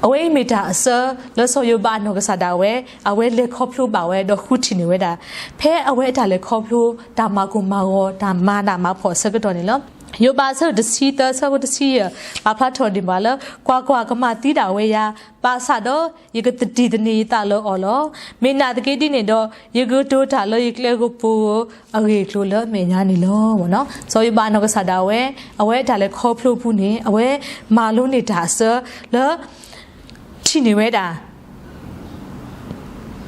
အဝဲအံၤမ့ၢ်တၢ်အဆၢလၢစီၤယိၤဘးအနီၢ်ကစၢ်ဒၣ်ဝဲ အဝဲလဲၤခီဖျိဘၣ်ဝဲဒီးဃုထံၣ်န့ၢ်ဝဲဒၣ် ဖဲအဝဲအတၢ်လဲၤခီဖျိ တၢ်မၤကိၢ်မၤဂီၤ တၢ်မၤနးမၤဖှီၣ်အဆၢကတီၢ်န့ၣ်လီၤ. ယိၤဘးအဆၢဒိၣ်တဆံသၢ အဆၢဖိတဆံယဲၢ် ပာ်ဖျါထီၣ်န့ၢ်ပှၤလၢ ကွၢ်ကွၢ်, ကမၤသံဒၣ်ဝဲယၤ, ဘၣ်ဆၣ်ဒီးယကသတံၢ်သန့ၤယသးလၢအီၤလီၤ. မ့ၢ်နာ်သက့ဒ်န့ၣ်ဒီး ယကကတိၤတၢ်လၢယကျဲကပူၤဧိၤ အဂ့ၢ်အကျိၤလၢအမဲာ်ညါန့ၣ်လီၤ. စီၤယိၤဘးအနီၢ်ကစၢ်ဒၣ်ဝဲ အဝဲအတၢ်လဲၤခီဖျိအပူၤန့ၣ် အဝဲမၤလိန့ၢ်တၢ်အဆၢလၢ ထံၣ်န့ၢ်ဝဲဒၣ်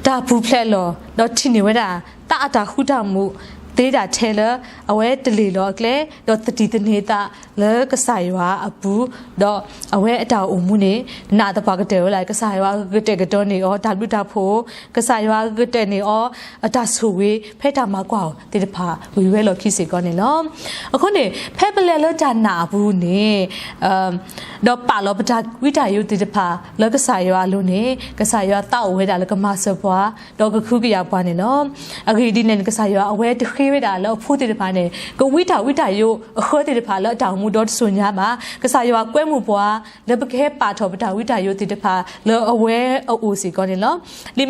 တၢ်ပူၤဖျဲးလီၤ ဒီးထံၣ်န့ၢ်ဝဲဒၣ် သးအတၢ်ဃူတၢ်မုာ်သ့ဒၣ်ထဲလၢ အဝဲတလ့ၢ်လီၤအကျဲ ဒီးသတံၢ်သန့ၤသးလၢကစၢ်ယွၤအပူၤ, ဒီးအဝဲအတၢ်အိၣ်မူန့ၣ် နာ်သပှၢ်ကတၢၢ်ဝဲလၢ ကစၢ်ယွၤကကတဲာ်ကတီၤန့ၢ်အီၤ တၢ်ဘျုးတၢ်ဖှိၣ်, ကစၢ်ယွၤကကတဲာ်န့ၢ်အီၤ အတၢ်ဆိၣ်ဂ့ၤ ဖဲတၢ်မၤကွၢ်အီၤသ့ၣ်တဖၣ် ဝံၤဝဲလီၢ်ခံစ့ၢ်ကီးန့ၣ်လီၤ. အဃိန့ၣ် ဖဲပလဲၤလၢတၢ်နာ်အပူၤန့ၣ် ဒီးပာ်လီၤပတၢ်ဝံတၢ်ယိးသ့ၣ်တဖၣ်လၢကစၢ်ယွၤအလိၤန့ၣ် ကစၢ်ယွၤသးအိၣ်ဝဲဒၣ်လၢကမၤစၢၤပှၤ ဒီးကဟုကယာ်ပှၤန့ၣ်လီၤ. အဂ့ၢ်ဒ်လဲၣ်န့ၣ် ကစၢ်ယွၤအဝဲတဃ့ဝဲဒၣ်လၢအဖိသ့ၣ်တဖၣ်န့ၣ် ကဝံတၢ်ဝံတၢ်ယိးအဃၢသ့ၣ်တဖၣ်လၢအတၢ်အိၣ်မူဒီတစိၤညါဘၣ်. ကစၢ်ယွၤကွဲမုာ်ပှၤ လၢပကဟဲပာ်ထီၣ်ပတၢ်ဝံတၢ်ယိးသ့ၣ်တဖၣ်လၢအဝဲအအိၣ်စ့ၢ်ကီးန့ၣ်လီၤ. လံာ်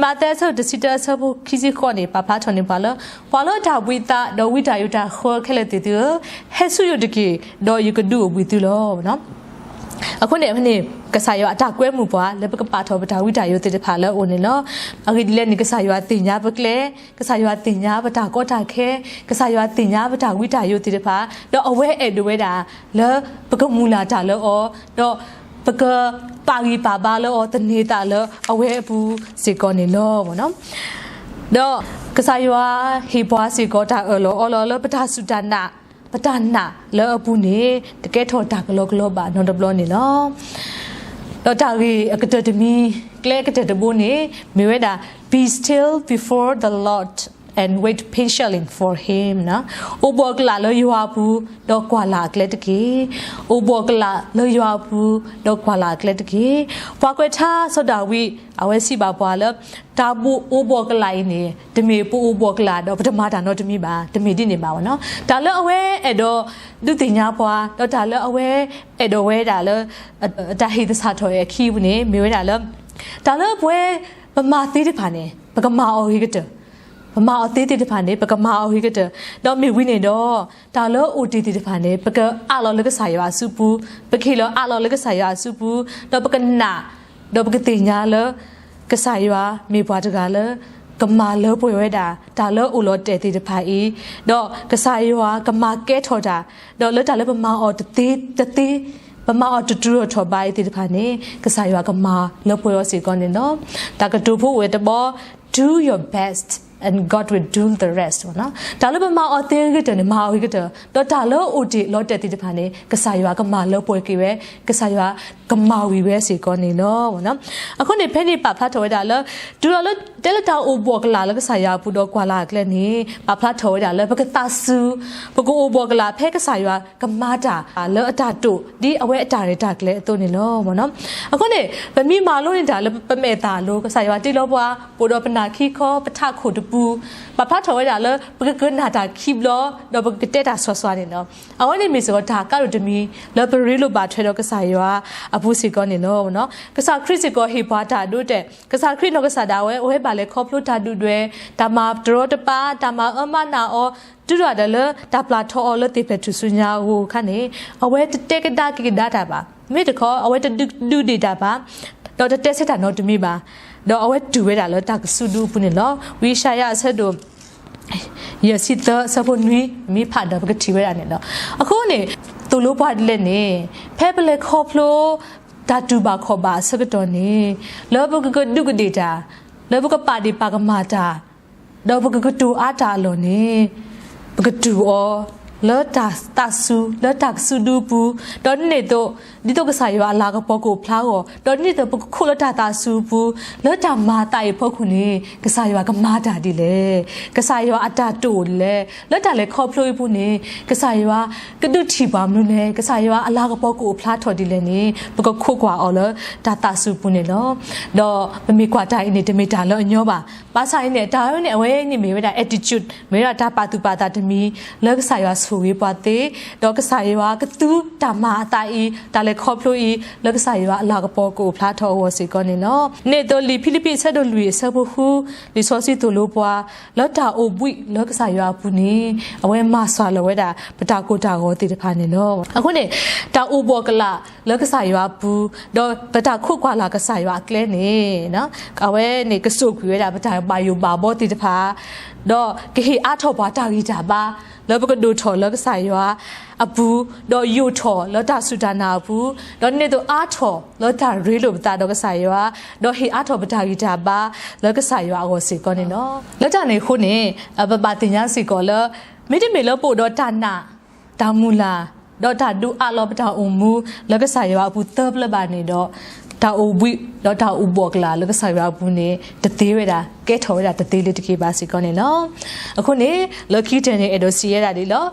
မးသဲအဆၢဒိၣ်တဆံတၢအဆၢဖိခံဆံဃိးန့ၣ် ပာ်ဖျါထီၣ်န့ၢ်ပှၤလၢ ပှၤလၢတၢ်ဘှံးသးဒီးဝံတၢ်ယိးတၢ်ဃၢခဲလၢာ်သ့ၣ်သုဧၢ, ဟဲဆူယအိၣ်တက့ၢ်, ဒီးယကဒုးအိၣ်ဘှံးသုလီၤ. အဃိန့ၣ် ဖဲန့ၣ် ကစၢ်ယွၤအတၢ်ကွဲမုာ်ပှၤ လၢပကပာ်ထီၣ်ပတၢ်ဝံတၢ်ယိးသ့ၣ်တဖၣ်လၢအအိၣ်န့ၣ်လီၤ. အဂ့ၢ်ဒ်လဲၣ်န့ၣ် ကစၢ်ယွၤသ့ၣ်ညါပကျဲ, ကစၢ်ယွၤသ့ၣ်ညါပတၢ်ကီတၢ်ခဲ, ကစၢ်ယွၤသ့ၣ်ညါပတၢ်ဝံတၢ်ယိးသ့ၣ်တဖၣ်, ဒီးအဝဲအဲၣ်ဒိးဝဲဒၣ်လၢ ပကမုၢ်လၢ်တၢ်လၢအီၤ, ဒီးပကပာ်ဂံၢ်ပာ်ဘါလၢအီၤ သန့ၤသးလၢအဝဲအပူၤစ့ၢ်ကီးန့ၣ်လီၤ. ဒီးကစၢ်ယွၤဟ့ၣ်ပှၤစ့ၢ်ကီးတၢ်အၢၣ်လီၤအီလီၤလၢပတၢ်စူၢ်တၢ်နာ်, ပတၢ်နာ်လၢအပူၤန့ၣ် တကဲထီၣ်တၢ်ကလီကလီဘၣ်နီတဘျီန့ၣ်လီၤ. ဒီးတၢ်ဂ့ၢ်အကတၢၢ်တမံၤ, ကျဲအကတၢၢ်တဘိန့ၣ် မ့ၢ်ဝဲဒၣ် Be still before the Lord and wait patiently for him. အိၣ်ဘှီၣ်ကလာ်လၢယွၤအပူၤ, ဒီးကွၢ်လၢ်အကျဲတက့ၢ်. အိၣ်ဘှီၣ်ကလာ်လၢယွၤအပူၤ, ဒီးကွၢ်လၢ်အကျဲတက့ၢ်. ပှၤကွဲးထါစီၤဒၤဝံး အဝဲစံးဘၣ်ပှၤလၢ တၢ်အိၣ်ဘှီၣ်ကလာ်အံၤန့ၣ် တမ့ၢ်ပအိၣ်ဘှီၣ်ကလာ်ဒီးပတမၤတၢ်နီတမံၤဘၣ်, တမ့ၢ်ဒ်န့ၣ်ဘၣ်ဝဲနီၤ. တၢ်လၢအဝဲအဲၣ်ဒိးဒုးသ့ၣ်ညါပှၤ, ဒီးတၢ်လၢအဝဲအဲၣ်ဒိးဝဲဒၣ်လၢ တၢ်ဟ့ၣ်သဆၣ်ထီၣ်အခံပူၤန့ၣ် မ့ၢ်ဝဲဒၣ်လၢ တၢ်လၢပဝဲပမၤသ့သ့ၣ်တဖၣ်န့ၣ် ပကမၤအီၤဂ့ၤကတၢၢ်, ပမၤအီၤသ့သ့ၣ်တဖၣ်န့ၣ် ပကမၤအီၤဂ့ၤကတၢၢ်, ဒီးမ့ၢ်ဝံၤန့ၣ်ဒီး တၢ်လၢအအိၣ်တ့ၢ်သ့ၣ်တဖၣ်န့ၣ် ပကအးလီၤလၢကစၢ်ယွၤအစုပူၤ, ပကဟ့ၣ်လီၤအးလီၤလၢကစၢ်ယွၤအစုပူၤ, ဒီးပကနာ်, ဒီးပကသ့ၣ်ညါလၢ ကစၢ်ယွၤမ့ၢ်ပှၤတဂၤလၢ ကမၤလၢပှဲၤဝဲဒၣ် တၢ်လၢအအိၣ်လီၤတဲာ်သ့ၣ်တဖၣ်အံၤ, ဒီးကစၢ်ယွၤကမၤကဲထီၣ်တၢ်, ဒီးလၢတၢ်လၢပမၤအီၤတသ့, တသ့, ပမၤအီၤတတြူၢ်ထီၣ်ဘၣ်အံၤသ့ၣ်တဖၣ်န့ၣ် ကစၢ်ယွၤကမၤလၢပှဲၤအီၤစ့ၢ်ကီးန့ၣ်လီၤ. တၢ်ကတိၤဖိအိၣ်ဝဲတဘီ, Do your best and God will do the rest. တၢ်လၢပမၤအီၤသ့ဂ့ၤကတၢၢ်န့ၣ် မၤအီၤဂ့ၤကတၢၢ်, ဒီးတၢ်လၢအအိၣ်တ့ၢ်လီၤတဲာ်သ့ၣ်တဖၣ်န့ၣ် ကစၢ်ယွၤကမၤလၢပှဲၤက့ၤဝဲ, ကစၢ်ယွၤကမၤဝံၤဝဲစ့ၢ်ကီးန့ၣ်လီၤ. အဃိန့ၣ် ဖဲန့ၣ်ပာ်ဖျါထီၣ်ဝဲဒၣ်လၢ တုၤလီၤလၢ တဲလၢတၢ်အိၣ်ဘှီၣ်ကလာ်လၢကစၢ်ယွၤအပူၤဒီးကွၢ်လၢ်အကျဲန့ၣ် ပာ်ဖျါထီၣ်ဝဲဒၣ်လၢ ပကသးစူၤ, ပကအိၣ်ဘှီၣ်ကလာ်ဖဲကစၢ်ယွၤကမၤတၢ်လၢအတၢ်တိာ် ဒ်အဝဲအတၢ်ရဲၣ်တၢ်ကျဲၤအသိးန့ၣ်လီၤ. အဃိန့ၣ် ပမ့ၢ်မၤလိန့ၢ်တၢ်လၢပမဲာ်သၣ်အလိၤ ကစၢ်ယွၤတ့လီၤပှၤ ပိာ်ဒီးပနၢ်ခံခီ ပထးခိၣ်တပူၤ, ပာ်ဖျါထီၣ်ဝဲဒၣ်လၢ ပကကနၣ်တၢ်ခံဘျီ ဒီးပကကတဲတၢ်စွၤစွၤန့ၣ်လီၤ. အဝဲန့ၣ်မ့ၢ်စ့ၢ်ကီးတၢ်ကါဒိၣ်တမံၤ လၢပရ့လိာ်ဘၣ်ထွဲဒီးကစၢ်ယွၤအပူၤစ့ၢ်ကီးန့ၣ်လီၤ. ကစၢ်ခရံာ်စ့ၢ်ကီးဟ့ၣ်ပှၤတၢ်အဒိအတဲာ်, ကစၢ်ခရံာ်နီၢ်ကစၢ်ဒၣ်ဝဲ အဝဲ တၢ်လဲၤခီဖျိတၢ်ဒုၣ်ဒွဲၣ်, တၢ်မၤတရီတပါ, တၢ်မၤအၢမၤနးအီၤ, တုၤဒၣ်ဒီးလၢတၢ်ပျၢ်ထီၣ်အီၤလၢသ့ၣ်ဖျဲၣ်ထူၣ်စုညါအဂီၢ်အခါန့ၣ်, အဝဲတတဲကဒါက့ၤကဒါတၢ်ဘၣ်. မ့ၢ်တခီ အဝဲတဒုးဒ့ၣ်တၢ်ဘၣ်, ဒီးတတဲဆၢတၢ်နီတမံၤဘၣ်, ဒီးအဝဲတူၢ်ဝဲဒၣ်လၢတၢ်ကစူဒူအပူၤန့ၣ်လီၤ. ဝံယၡါယၤအဆၢဒိၣ် ယဲၢ်ဆံသၢ အဆၢဖိနွံ မ့ၢ်ဖးဒီးပကထံၣ်ဝဲဒၣ်န့ၣ်လီၤ. အဃိန့ၣ် သိၣ်လိပှၤဒ်လဲၣ်န့ၣ်, ဖဲပလဲၤခီဖျိ တၢ်တူၢ်ဘၣ်ခီၣ်ဘၣ်အဆၢကတီၢ်န့ၣ်, လၢပကကဒူးကဒ့ၣ်တၢ်, လၢပကပာ်ဒ့ၣ်ပာ်ကမၣ်တၢ်, ဒီးပကကတိၤအါတၢ်အလီၢ်န့ၣ်, ပကတူၢ်အီၤ လၢတၢ်သးစူၤ လၢတၢ်ကစူဒူအပူၤ, ဒီးဒ်န့ၣ်အသိး ဒ်သိးကစၢ်ယွၤအလၤကပီၤကအိၣ်ဖျါအဂီၢ်, ဒီးဒ်န့ၣ်အသိးပကခိးလၢတၢ်သးစူၤအပူၤ, လၢတၢ်မၤအသးအံၤအဖီခိၣ်န့ၣ် ကစၢ်ယွၤကမၤတၢ်ဒ်လဲၣ်, ကစၢ်ယွၤအတၢ်တိာ်အိၣ်ဒ်လဲၣ်, လၢတၢ်လဲၤခီဖျိအံၤအပူၤန့ၣ် ကစၢ်ယွၤကဒုးထံၣ်ပှၤမနုၤလဲၣ်, ကစၢ်ယွၤအလၤကပီၤကအိၣ်ဖျါထီၣ်ဒ်လဲၣ်န့ၣ် ပကခိးကွၢ်အီၤလၢတၢ်သးစူၤအပူၤန့ၣ်လီၤ. ဒီးပမ့ၢ်ကွၢ်တၢ်အံၤန့ၣ် တမ့ၢ်တၢ်လၢအညီဘၣ်. ဘၣ်ဆၣ်အံၤန့ၣ် တၢ်အံၤန့ၣ် အဝဲန့ၣ်မ့ၢ်ဝဲဒၣ် attitude, မ့ၢ်ဝဲဒၣ်တၢ်ပာ်သူၣ်ပာ်သးတမံၤ လၢကစၢ်ယွၤဆိၣ်ဂ့ၤပှၤသ့, ဒီးကစၢ်ယွၤကသူတၢ်မၤအသးအံၤ တၢ်လဲၤခီဖျိအံၤ လၢကစၢ်ယွၤအလၤကပီၤကအိၣ်ဖျါထီၣ်အဂီၢ်စ့ၢ်ကီးန့ၣ်လီၤ. ဒ်န့ၣ်အသိး လံာ်ဖံလံးပံးအဆၢဒိၣ်လွံၢ်အဆၢဖိဃု, လံာ်စီဆှံသိၣ်လိပှၤ လၢတၢ်အိၣ်ဘှံးလၢကစၢ်ယွၤအပူၤန့ၣ် အဝဲမၤစှၤလီၤဝဲဒၣ် ပတၢ်ကိၢ်တၢ်ဂီၤသ့ၣ်တဖၣ်န့ၣ်လီၤ. အဃိန့ၣ် တၢ်အိၣ်ဘှီၣ်ကလာ်လၢကစၢ်ယွၤအပူၤ, ဒီးပတၢ်ခိးကွၢ်လၢ်ကစၢ်ယွၤအကျဲန့ၣ်, အဝဲန့ၣ်ကစိာ်ကွံာ်ဝဲဒၣ်ပတၢ်ဘၣ်ယိၣ်ဘၣ်ဘီသ့ၣ်တဖၣ်, ဒီးကဟ့ၣ်အါထီၣ်ပှၤတၢ်ဂံၢ်တၢ်ဘါ လၢပကဒိၣ်ထီၣ်လၢကစၢ်ယွၤအပူၤ, ဒီးယိာ်ထီၣ်လၢတၢ်စူၢ်တၢ်နာ်အပူၤ, ဒီးဒ်န့ၣ်အသိးအါထီၣ်လၢတၢ်ရ့လိာ်ပသးဒီးကစၢ်ယွၤ, ဒီးဟ့ၣ်အါထီၣ်ပတၢ်ဂံၢ်တၢ်ဘါလၢကစၢ်ယွၤအဂီၢ်စ့ၢ်ကီးန့ၣ်လီၤ. လၢတၢ်န့ၣ်အဃိန့ၣ် ပဘၣ်သ့ၣ်ညါစ့ၢ်ကီးလၢ မ့တမ့ၢ်လၢပအိၣ်ဒီးတၢ်နာ်, တၢ်မုၢ်လၢ်, ဒီးတၢ်ဒုးအးလီၤပတၢ်အိၣ်မူလၢကစၢ်ယွၤအပူၤသၢပျၢၤဘၣ်န့ၣ်ဒီး, တၢ်အိၣ်ဘှံး ဒီးတၢ်အိၣ်ဘှီၣ်ကလာ်လၢကစၢ်ယွၤအပူၤန့ၣ် တသ့ဝဲဒၣ်, ကဲထီၣ်ဝဲဒၣ်တသ့လၢၤတက့ၢ်ဘၣ်စ့ၢ်ကီးန့ၣ်လီၤ. အဃိန့ၣ် လၢခံကတၢၢ်န့ၣ် အဲၣ်ဒိးစံးဝဲဒၣ်ဒ်အံၤလီၤ. လံာ်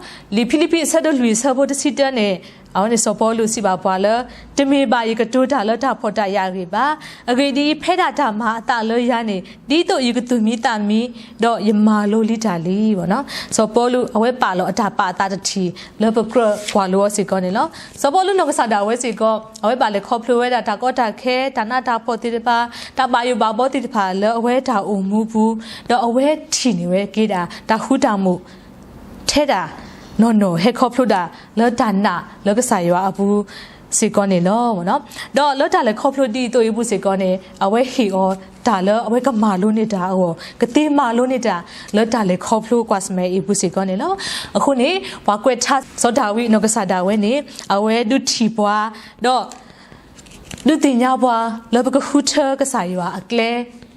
ဖံလံးပံးအဆၢဒိၣ်လွံၢ်အဆၢဖိတဆံတၢန့ၣ်, အဝဲန့ၣ်စီၤပီလူးစံးဘၣ်ပှၤလၢ တမ့ၢ်ဘၣ်ယကတိၤတၢ်လၢတၢ်ဖှီၣ်တၢ်ယာ်အဂ့ၢ်ဘၣ်. အဂ့ၢ်ဒ်အံၤ, ဖဲဒၣ်တၢ်မၤအသးလၢယၤန့ၣ် ဒ်သိးယကသူၣ်မံသးမံ, ဒီးယမၤလိလံတၢ်လံ. စီၤပီလူးအဝဲပာ်လီၤအတၢ်ပာ်အသးတထံၣ်လၢပကြၢးကွၢ်လိအီၤစ့ၢ်ကီးန့ၣ်လီၤ. စီၤပီလူးနီၢ်ကစၢ်ဒၣ်ဝဲစ့ၢ်ကီး အဝဲဘၣ်လဲၤခီဖျိဝဲဒၣ်တၢ်ကီတၢ်ခဲ, တၢ်နးတၢ်ဖှီၣ်သ့ၣ်တဖၣ်, တၢ်ဘၣ်ယိၣ်ဘၣ်ဘီသ့ၣ်တဖၣ်လၢအဝဲတၢ်အိၣ်မူပူၤ, ဒီးအဝဲထံၣ်န့ၢ်ဝဲက့ၤဒၣ် တၢ်ဃူတၢ်မုာ် ထဲဒၣ်နီၢ်နီၢ် ဟဲခီဖျိဒၣ်လၢတၢ်နာ်လၢကစၢ်ယွၤအပူၤ စ့ၢ်ကီးန့ၣ်လီၤ. ဒီးလၢတၢ်လဲၤခီဖျိဒ်အံၤအသိးအံၤပူၤစ့ၢ်ကီးန့ၣ် အဝဲဟ့ၣ်အီၤတၢ်လၢအဝဲကမၤလိန့ၢ်တၢ်အဂီၢ်, ကသ့မၤလိန့ၢ်တၢ်လၢတၢ်လဲၤခီဖျိကွၢ်ဆၢၣ်မဲာ်အံၤပူၤစ့ၢ်ကီးန့ၣ်လီၤ. အဃိန့ၣ် ပှၤကွဲးထါစီၤဒၤဝံးနီၢ်ကစၢ်ဒၣ်ဝဲန့ၣ် အဝဲဒုးထံၣ်ပှၤ ဒီး ဒုးသ့ၣ်ညါပှၤလၢပကဃုထၢကစၢ်ယွၤအကျဲ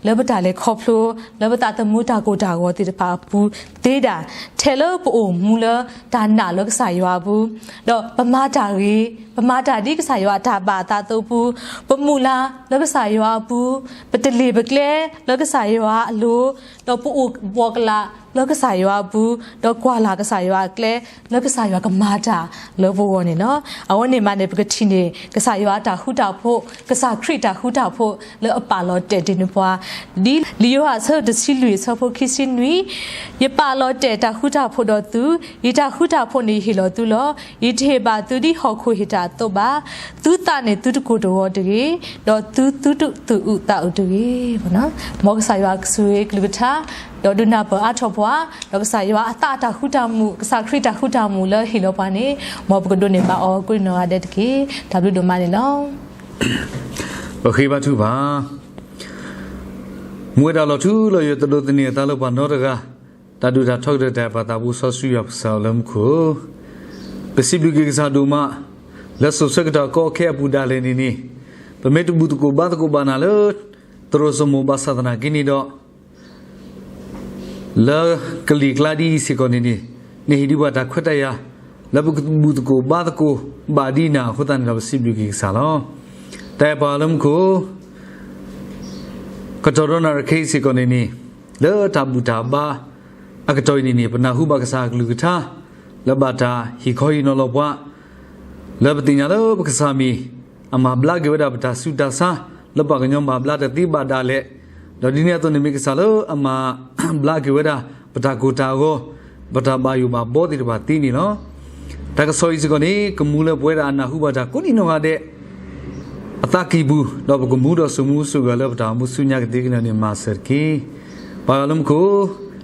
လၢပတၢ်လဲၤခီဖျိ လၢပသးသမူတၢ်ကိၢ်တၢ်ဂီၤသ့ၣ်တဖၣ်အပူၤသ့ဒၣ်, ထဲလၢပအိၣ်မူလၢတၢ်နာ်လၢကစၢ်ယွၤအပူၤ, ဒီးပမၤတၢ်ဂ့ၤ, ပမၤတၢ်ဒ်ကစၢ်ယွၤအတၢ်ဘၣ်အသးအသိးအပူၤ, ပမုၢ်လၢ်လၢကစၢ်ယွၤအပူၤ, ပတလ့ၢ်ပကျဲလၢကစၢ်ယွၤအလိၤ, ဒီးပအိၣ်ဘှီၣ်ကလာ်လၢကစၢ်ယွၤအပူၤ, ဒီးကွၢ်လၢ်ကစၢ်ယွၤအကျဲ လၢကစၢ်ယွၤကမၤတၢ်လၢပဂီၢ်န့ၣ်လီၤ. အဝဲန့ၣ်မးန့ၣ် ပကထံၣ်န့ၢ် ကစၢ်ယွၤအတၢ်ဃူတၢ်ဖိး, ကစၢ်ခရံာ်တၢ်ဃူတၢ်ဖိး လၢအပာ်လီၤတဲာ်ဒ်န့ၣ်ပှၤ, ဒ်လံာ်ယိၤဟၣ်အဆၢဒိၣ်တဆံလွံၢ်အဆၢဖိခံဆံနွံ, ယပာ်လီၤတဲာ်တၢ်ဃူတၢ်ဖိးဒီးသု, ယတၢ်ဃူတၢ်ဖိးန့ၣ်ယဟ့ၣ်လီၤသုလီၤ. ယတဟ့ၣ်ဘၣ်သုဒ်ဟီၣ်ခိၣ်ဟ့ၣ်တၢ်အသိးဘၣ်. သုသးန့ၣ်သုတကိၢ်တဂီၤတဂ့ၤ, ဒီးသုသုတသူၣ်အုးသးအုးတဂ့ၤ. မ်ကစၢ်ယွၤကဆိၣ်ဂ့ၤကလုၢ်ကထါ, ဒီးဒုးနၢ်ပၢၢ်အါထီၣ်ပှၤ, ဒီးကစၢ်ယွၤအသးအတၢ်ဃူတၢ်မုာ်, ကစၢ်ခရံာ်တၢ်ဃူတၢ်မုာ်လၢဟ့ၣ်လီၤပှၤန့ၣ်, မ်ပကဒိးန့ၢ်ဘၣ်အီၤကိးနီၢ်ဂၤဒဲးတက့ၢ်. တၢ်ဘျုးဒိၣ်မးန့ၣ်လီၤ. ပဃ့ဘါထုကဖၣ်, မူဝဲဒၣ်လီၤထူလီၤယိာ် တဒိးသန့ၤအသးလၢပှၤနီတဂၤ, တၢ်ဒုးတၢ်ထီကတၢၢ်တၢ်အဲၣ်ပှၤသးဘိစီဆှံယွၤပကစၢ်လၢမူခိၣ်, ပစံးဘျုးက့ၤကစၢ်ဒိၣ်မး, လၢစိၤဆၢကတီၢ်ကီခဲအပူၤဒၣ်လဲာ်န့ၣ်န့ၣ်, ပမ့ၢ်တဘူၣ်သကိးဘါသကိးဘၣ်နၤလၢ သရိာ်စိမိၣ်ဘၣ်ဆၣ်သနာ်က့န့ၣ်ဒီး လၢကလံၤကျါဒ်အံၤစ့ၢ်ကီးန့ၣ်န့ၣ်, နဟ့ၣ်ဒံးပှၤတၢ်ခွဲးတၢ်ယာ် လၢပကဘူၣ်သကိးဘါသကိးဘၣ်ဒ်နၤအဃိသတးန့ၣ်ဒီး ပစံးဘျုးက့ၤကစၢ်လီၤ. တၢ်အဲၣ်ပှၤလၢမူခိၣ် ကတီၢ်ဒီးနၣ်ရံၣ်ခဲအံၤစ့ၢ်ကီးန့ၣ်န့ၣ်, လၢတၢ်ဘူၣ်တၢ်ဘါအကတီၢ်အံၤန့ၣ်န့ၣ်, ပနၢ်ဟူဘၣ်ကစၢ်အကလုၢ်ကထါ လၢဘၣ်တၢ်ဟ့ၣ်ခီဟ့ၣ်နီၤလီၤပှၤ, လၢပသ့ၣ်ညါလၢပကစၢ်မ့ၢ် အမၤဘျါက့ၤဝဲဒၣ်ပတၢ်ဆူးတၢ်ဆါ လၢပှၤကညီမၤဘျါတသ့ဘၣ်ဒၣ်လဲာ်, ဒီးဒ်န့ၣ်အသိးန့ၣ်မ့ၢ်ကစၢ်လၢအမၤဘျါက့ၤဝဲဒၣ် ပတၢ်ကိၢ်တၢ်ဂီၤ, ပတၢ်ဘၣ်ယိၣ်ဘၣ်ဘီသ့ၣ်တဖၣ်သ့န့ၣ်လီၤ. တၢ်ကစီၣ်အံၤစ့ၢ်ကီးန့ၣ် ကမူလၢပဝဲဒၣ်အနၢ်ဟူဘၣ်တၢ်ကိးဒံးနီၢ်ဂၤဒဲး အသးကံၢ်ပူၤ, ဒီးပကမူဒီးစိာ်မူစိာ်ဂဲၤလၢပတၢ်အိၣ်မူဆူညါကသ့ကညီၤန့ၣ် မၤစၢၤတက့ၢ်. ပၢ်ယွၤလၢမူခိၣ်,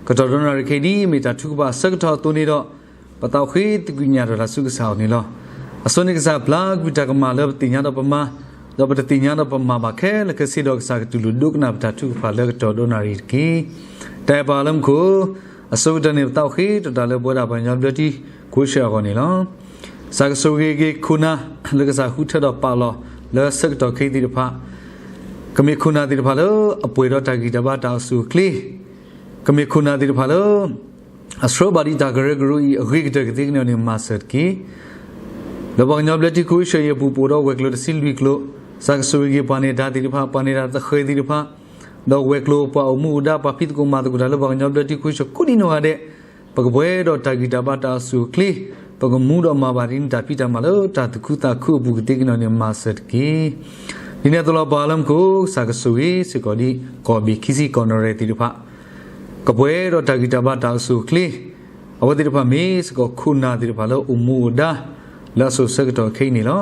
ကတီၢ်ဒိနၣ်ရံၣ်ခဲအံၤဒ်အမ့ၢ်တၢ်ထုကဖၣ်အဆၢကတီၢ်အသိးန့ၣ်ဒီး, ပသးအိၣ်ဃ့သကွံာ်ကညးဒီးတၢ်ဆူကစၢ်အအိၣ်န့ၣ်လီၤ. အဆိန့ၣ်ကစၢ်ပျၢ်ကွံာ်တၢ်ကမၣ်လၢပသ့ၣ်ညါဒီးပမၤ, ဒီးပတသ့ၣ်ညါဒီးပမၤဘၣ်ခဲလၢာ်ခဲဆ့ဒီး ကစၢ်ကတူၢ်လိာ်ဒိကနၣ်ပတၢ်ထုကဖၣ်လၢကတီၢ်ဒိနၣ်ရံၣ်တက့ၢ်. တၢ်အဲၣ်ပၢ်လၢမူခိၣ်, အဆိကတၢၢ်န့ၣ် ပသးအိၣ်ဃ့ထီၣ်တၢ်လၢပဝဲဒၣ်ပှၤကညီဘျၢထံ ကိးဆၢအဂီၢ်န့ၣ်လီၤ. ကစၢ်ကဆိၣ်ဂ့ၤက့ၤခိၣ်နၢ်လၢကစၢ်ဃုထၢဒီးပာ်လီၤလၢဆၢကတီၢ်ခဲအံၤသ့ၣ်တဖၣ်, ကမ့ၢ်ခိၣ်နၢ်သ့ၣ်တဖၣ်လၢအပှဲၤဒီးတၢ်ဂံၢ်တၢ်ဘါတၢ်အိၣ်ဆူၣ်အိၣ်ချ့, ကမ့ၢ်ခိၣ်နၢ်သ့ၣ်တဖၣ်လၢ အဆှၢဘၣ်ဒံးတၢ်ကရၢကရိအံၤအဂ့ၤကတၢၢ်ကသ့ကညီၤန့ၣ် မၤစၢၤတက့ၢ်. လၢပှၤကညီဘျၢထံကိးဆၢအံၤအပူၤ ပအိၣ်ဒီးဝဲၤကျိၤတဆံလွံၢ်ကျိၤ, ကစၢ်ကဆိၣ်ဂ့ၤက့ၤပှၤန့ၢ်တၢ်သ့ၣ်တဖၣ်, ပှၤန့ၢ်တၢ်သဃဲၤသ့ၣ်တဖၣ်, ဒီးဝဲၤကျိၤပှၤအိၣ်မူအိၣ်ဒါ ပှၤဖံးသကိးမၤသကိးတၢ်လၢပှၤကညီဘျၢထံကိးဆၢကိးဒံနီၢ်ဂၤဒဲး, ပကပှဲၤဒီးတၢ်ဂံၢ်တၢ်ဘါတၢ်အိၣ်ဆူၣ်အိၣ်ချ့, ပကမူဒီးမၤဘၣ်ဒ်န့ၣ်တၢ်ဖံးတၢ်မၤလၢတၢ်သူၣ်ခုသးခုအပူၤကသ့ကညီၤန့ၣ် မၤစၢၤတက့ၢ်. ဒ်န့ၣ်အသိးလီၤပၢ်လၢမူခိၣ် ကစၢ်ကဆိၣ်ဂ့ၤစ့ၢ်ကီးဒ်ကီၢ်ဘ့ၣ်ခံဆံကီၢ်နရၢၣ်သ့ၣ်တဖၣ် ကပှဲၤဒီးတၢ်ဂံၢ်တၢ်ဘါတၢ်အိၣ်ဆူၣ်အိၣ်ချ့, အဝဲသ့ၣ်တဖၣ်မ့ၢ်စ့ၢ်ကီးခိၣ်နၢ်သ့ၣ်တဖၣ်လၢအိၣ်မူအိၣ်ဒါ လၢအစိၤဆၢကတီၢ်ခဲအံၤန့ၣ်လီၤ.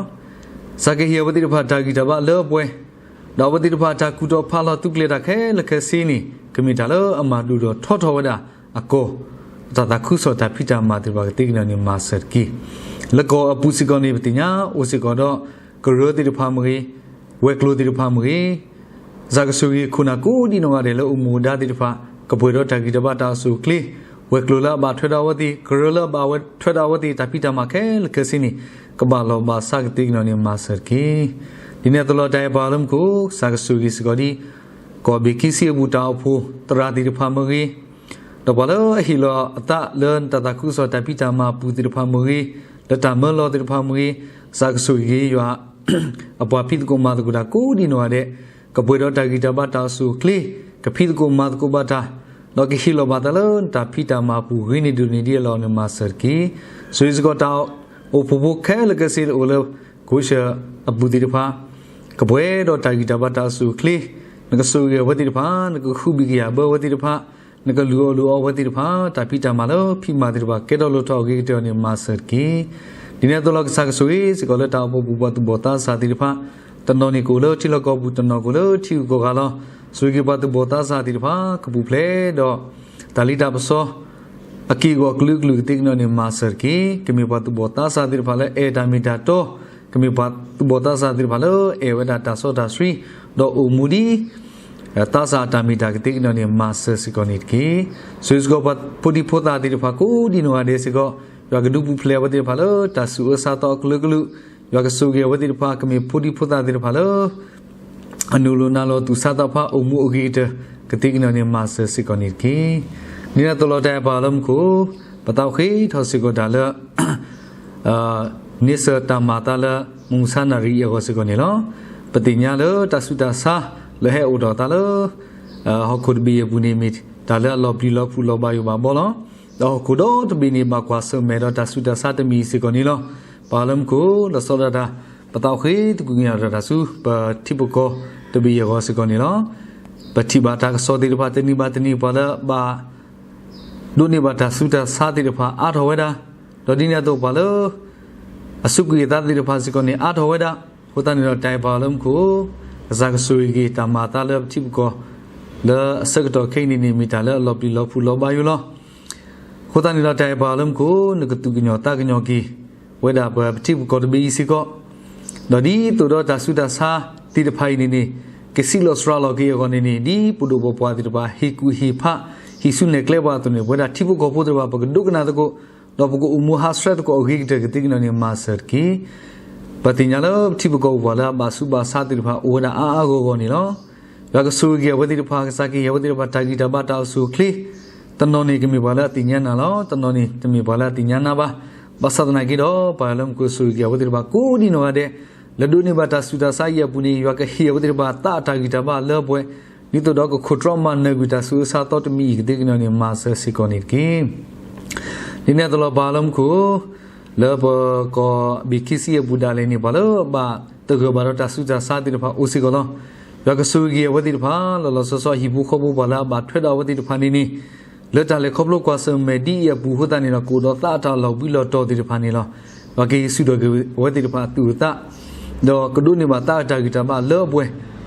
ကစၢ်ကဟ့ၣ်အဝဲသ့ၣ်တဖၣ်တၢ်ဂံၢ်တၢ်ဘါလၢအပှဲၤ, ဒီးအဝဲသ့ၣ်တဖၣ်တၢ်ကူၣ်တီၤဖးလီၤသုးကျဲၤတၢ်ခဲလၢာ်ခဲဆ့န့ၣ် ကမ့ၢ်တၢ်လၢအမၤဒိၣ်ဒီးထီထီၣ်ဝဲဒၣ်အကီၢ်, တၢ်သးခုကစီၣ်တၢ်ဖံးတၢ်မၤသ့ၣ်တဖၣ်ကသ့ကညီၤန့ၣ် မၤစၢၤတက့ၢ်. လၢကီၢ်အပူၤစ့ၢ်ကီးန့ၣ် ပသ့ၣ်ညါအိၣ်စ့ၢ်ကီးဒီး ကရၢသ့ၣ်တဖၣ်မ့ၢ်ဂ့ၤ, ဝဲၤကျိၤသ့ၣ်တဖၣ်မ့ၢ်ဂ့ၤ, ကစၢ်ကဆိၣ်ဂ့ၤခိၣ်နၢ်ကိးဒံနီၢ်ဂၤဒဲးလၢအိၣ်မူအိၣ်ဒါသ့ၣ်တဖၣ် ကပှဲၤဒီးတၢ်ဂံၢ်တၢ်ဘါတၢ်အိၣ်ဆူၣ်အိၣ်ချ့, ဝဲၤကျိၤလၢအဘၣ်ထွဲဒီးအဝဲသ့ၣ်, ကရၢလၢအဘၣ်ထွဲဒီးအဝဲသ့ၣ် တၢ်ဖံးတၢ်မၤခဲလၢာ်ခဲဆ့န့ၣ် ကဘၣ်လီၢ်ဘၣ်စးကသ့ကညီၤန့ၣ် မၤစၢၤတက့ၢ်. ဒ်န့ၣ်အသိးလီၤတၢ်အဲၣ်ပၢ်လၢမူခိၣ် ကစၢ်ကဆိၣ်ဂ့ၤစ့ၢ်ကီးဒ် ကီၢ်ဘ့ၣ်ခံဆံအပူၤတၢ်အိၣ်ဖှိၣ်သရၣ်သ့ၣ်တဖၣ်မ့ၢ်ဂ့ၤ, ဒီးပှၤလၢအဟ့ၣ်လီၤအသးလၢနတၢ်သးခုကစီၣ်တၢ်ဖံးတၢ်မၤအပူၤသ့ၣ်တဖၣ်မ့ၢ်ဂ့ၤ, လၢတၢ်မၢလီၤသ့ၣ်တဖၣ်မ့ၢ်ဂ့ၤ, ကစၢ်ကဆိၣ်ဂ့ၤယွၤ အပှၤဖံးသကိးမၤသကိးတၢ်ကိးဒံနီၢ်ဂၤဒဲး ကပှဲၤဒီးတၢ်ဂံၢ်တၢ်ဘါတၢ်အိၣ်ဆူၣ်အိၣ်ချ့, ကဖံးသကိးမၤသကိးဘၣ်တၢ်, ဒီးကဟ့ၣ်လီၤဘၣ်သးလၢနတၢ်ဖံးတၢ်မၤအပူၤဂ့ၤန့ၢ်ဒိၣ်န့ၢ်ဒံးအလီၢ်န့ၣ် မၤစၢၤတက့ၢ်. ဆိၣ်ဂ့ၤစ့ၢ်ကီးတၢ်အိၣ်ဖှိၣ်ဖိခဲလၢာ်ခဲဆ့လၢအိၣ်လၢ ကိးဆၢအပူၤသ့ၣ်တဖၣ် ကပှဲၤဒီးတၢ်ဂံၢ်တၢ်ဘါတၢ်အိၣ်ဆူၣ်အိၣ်ချ့, နကဆိၣ်ဂ့ၤအဝဲသ့ၣ်တဖၣ်, နကဃုဘံၣ်ကယာ်ဘၢအဝဲသ့ၣ်တဖၣ်, နကလုၢ်အီၣ်လုၢ်အီအဝဲသ့ၣ်တဖၣ်, တၢ်ဖံးတၢ်မၤလၢဖံးမၤသ့ၣ်တဖၣ် ကဲထီၣ်လိၣ်ထီၣ်အဂ့ၤကတၢၢ်န့ၣ် မၤစၢၤတက့ၢ်. ဒ်န့ၣ်အသိးလီၤ ကစၢ်ကဆိၣ်ဂ့ၤစ့ၢ်ကီးလၢတၢ်အိၣ်ဖှိၣ်ပူၤပှၤသူၣ်ဘီၣ်သးစၢ်သ့ၣ်တဖၣ်, တနီၤန့ၣ်ကအိၣ်လၢထံလီၢ်ကီၢ်ပူၤ, တနီၤကအိၣ်လၢထံဂုၤကီၢ်ဂၤလီၤ. ဆိၣ်ဂ့ၤက့ၤပှၤသူၣ်ဘီၣ်သးစၢ်သ့ၣ်တဖၣ် ကပူၤဖျဲးဒီး တၢ်လံၣ်တၢ်ပစီ အက့ၢ်အဂီၤအကလုာ်ကလုာ်ကသ့ကညီၤန့ၣ် မၤစၢၤတက့ၢ်. ကမ့ၢ်ပှၤသူၣ်ဘီၣ်သးစၢ်သ့ၣ်တဖၣ်လၢအဲၣ်တၢ်မ့ၢ်တၢ်တီ, ကမ့ၢ်ပှၤသူၣ်ဘီၣ်သးစၢ်သ့ၣ်တဖၣ်လၢအဲၣ်ဝဲဒၣ်တၢ်စီတၢ်ဆှံ, ဒီးအိၣ်မူဒ် သးစၢ်အတၢ်မ့ၢ်တၢ်ကသ့ကညီၤန့ၣ် မၤစၢၤစ့ၢ်ကီးန့ၣ်တက့ၢ်. ဆိၣ်ဂ့ၤစ့ၢ်ကီးပှၤဖိဒံဖိသၣ်သ့ၣ်တဖၣ်ကိးဒံနီၢ်ဂၤဒဲးစ့ၢ်ကီး, ယွၤကဒုးပူၤဖျဲးအဝဲသ့ၣ်တဖၣ်လၢတၢ်ဆူးအၢဆါသီအကလုာ်ကလုာ်, ယွၤကဆိၣ်ဂ့ၤအဝဲသ့ၣ်တဖၣ်ကမ့ၢ်ဖိဒံဖိသၣ်သ့ၣ်တဖၣ်လၢ အနုာ်လီၤနုာ်လီၤသူၣ်စၢ်သးဖးအိၣ်မူအဂ့ၤကတၢၢ် ကသ့ကညီၤန့ၣ် မၤစၢၤစ့ၢ်ကီးန့ၣ်တက့ၢ်. ဒ်န့ၣ်အသိးလီၤ တၢ်အဲၣ်ပၢ်လၢမူခိၣ်, ပသးအိၣ်ဃ့ထီၣ်စ့ၢ်ကီးတၢ်လၢ န့ဆၢၣ်တၢ်မၤအသးလၢ မုၢ်မဆါနၣ်ရံၣ်အဂီၢ်စ့ၢ်ကီးန့ၣ်လီၤ. ပသ့ၣ်ညါလၢတၢ်ဆူးတၢ်ဆါ လၢဟဲအိၣ်ဒီးအသးလၢ ဟီၣ်ခိၣ်တဘ့ၣ်အပူၤန့ၣ်မ့ၢ် တၢ်လၢအလီၤပျံၤလီၤဖုးလီၤဘၣ်ယိၣ်ဘၣ်ဘီလီၤ. ဒီးဟီၣ်ခိၣ်ဒီတဘ့ၣ်န့ၣ် ဘၣ်ကွၢ်ဆၢၣ်မဲာ်ဒီးတၢ်ဆူးတၢ်ဆါတမံၤစ့ၢ်ကီးန့ၣ်လီၤ. ပၢ်လၢမူခိၣ် လီၤဆီဒၣ်တၢ် ပသးအိၣ်ဃ့သကွံၢ်ကညးတၢ်ဆူ ပထံပကီၢ်တဘ့ၣ်အဂီၢ်စ့ၢ်ကီးန့ၣ်လီၤ. ပထံၣ်ဘၣ်တၢ်ကစီၣ်သ့ၣ်တဖၣ် တနံၤဘၣ်တနံၤ ပှၤလၢဘၣ် ဒိးန့ၢ်ဘၣ်တၢ်ဆူးတၢ်ဆါသ့ၣ်တဖၣ်အါထီၣ်ဝဲဒၣ်, ဒီးဒ်န့ၣ်အသိးပှၤလၢ အစူးကွံာ်အသးသ့ၣ်တဖၣ်စ့ၢ်ကီးန့ၣ် အါထီၣ်ဝဲဒၣ်. အဃိသတးန့ၣ်ဒီး တၢ်အဲၣ်ပၢ်လၢမူခိၣ်, ကစၢ်ကဆိၣ်ဂ့ၤက့ၤတၢ်မၤအသးလၢပထံပကီၢ် လၢအဆၢကတီၢ်ခဲအံၤန့ၣ်န့ၣ် မ့ၢ်တၢ်လၢအလီၤပျံၤလီၤဖုးလီၤဘၣ်ယိၣ်လီၤ. အဃိသတးန့ၣ်ဒီး တၢ်အဲၣ်ပၢ်လၢမူခိၣ် နကသူၣ်ကညီၤသးကညီၤက့ၤ ဝဲဒၣ်ပထံပကီၢ်တဘ့ၣ်အံၤစ့ၢ်ကီး, ဒီးဒ်သိးဒီးတၢ်ဆူးတၢ်ဆါသ့ၣ်တဖၣ်အံၤန့ၣ်န့ၣ် ကစံးလီၤစှၤလီၤက့ၤအဂီၢ်န့ၣ်န့ၣ် ဒ်ပဒိၣ်ပပှၢ်သ့ၣ်တဖၣ် ဟ့ၣ်ကူၣ်ဟ့ၣ်ဖး ဟံးစုနဲၣ်ကျဲပှၤအသိးန့ၣ် ပဝဲဒၣ်ထံဖိကီၢ်ဖိသ့ၣ်တဖၣ် ပကဒိကနၣ်သကိး ဒီးပကအိၣ်မူဟးဆှဲးသကိးအဂ့ၤကတၢၢ်ကသ့ကညီၤန့ၣ် မၤစၢၤတက့ၢ်. ပသ့ၣ်ညါလၢပထံပကီၢ်ပူၤပှၤလၢအဘၣ်ဆူးဘၣ်ဆါသ့ၣ်တဖၣ် အိၣ်ဝဲဒၣ်အါအါဂီၢ်ဂီၢ်န့ၣ်လီၤ. ယွၤကဆိၣ်ဂ့ၤက့ၤအဝဲသ့ၣ်တဖၣ်, ကစၢ်ကဟ့ၣ်အဝဲသ့ၣ်တဖၣ်တၢ်ဂံၢ်တၢ်ဘါတၢ်အိၣ်ဆူၣ်အိၣ်ချ့, တနီၤန့ၣ်ကမ့ၢ်ပှၤလၢအသ့ၣ်ညါနၤလီၤ, တနီၤန့ၣ်တမ့ၢ်ပှၤလၢအသ့ၣ်ညါနၤဘၣ်. ဘၣ်ဆၣ်သနာ်က့ဒီး ပၢ်လၢမူခိၣ် ဆိၣ်ဂ့ၤက့ၤအဝဲသ့ၣ်တဖၣ်ကိးဒံနီၢ်ဂၤဒဲး လၢဒိးန့ၢ်ဘၣ်တၢ်ဆူးတၢ်ဆါအံၤအပူၤန့ၣ် ယွၤကဟ့ၣ်အဝဲသ့ၣ်တဖၣ်သးအတၢ်ဂံၢ်တၢ်ဘါလၢအပှဲၤ, ဒ်သိးဒီးကခိးတြီမၤနၢၤကွံာ်တၢ်ဆူးအၢဆါသီတမံၤအံၤကသ့ကညီၤန့ၣ် မၤစၢၤစ့ၢ်ကီးန့ၣ်တက့ၢ်. ဒ်န့ၣ်အသိးလီၤ ပၢ်လၢမူခိၣ်, လၢပကီၢ်ဘ့ၣ်ခံဆံအပူၤဒၣ်လဲာ်န့ၣ် ပှၤလၢအဘၣ်သဂၢၢ်ဘၣ်ဒီးတၢ်ဆူးတၢ်ဆါသ့ၣ်တဖၣ်အိၣ်စ့ၢ်ကီးလီၤ. ယွၤကဆိၣ်ဂ့ၤက့ၤအဝဲသ့ၣ်တဖၣ် လီၤလီၤဆီဆီ ဟံၣ်ဖိဃီဖိပှၤလၢအဘၣ်ထွဲဒီးအဝဲသ့ၣ်တဖၣ်န့ၣ်န့ၣ် လၢတၢ်လဲၤခီဖျိကွၢ်ဆၢၣ်မဲာ်ဒ်အံၤအပူၤအဃိသတးန့ၣ်ဒီး ကအိၣ်ဒီးသးအတၢ်လီၤဘှံးလီၤတီၤသ့ၣ်တဖၣ်န့၁ၣ်လီၤ. ယွၤကဟ့ၣ်ဆူၣ်ထီၣ်က့ၤအဝဲသ့ၣ်တဖၣ်အသူၣ်အသး, ဒီးကဒိးန့ၢ်ဘၣ်သးအတၢ်ဂံၢ်တၢ်ဘါလၢအပှဲ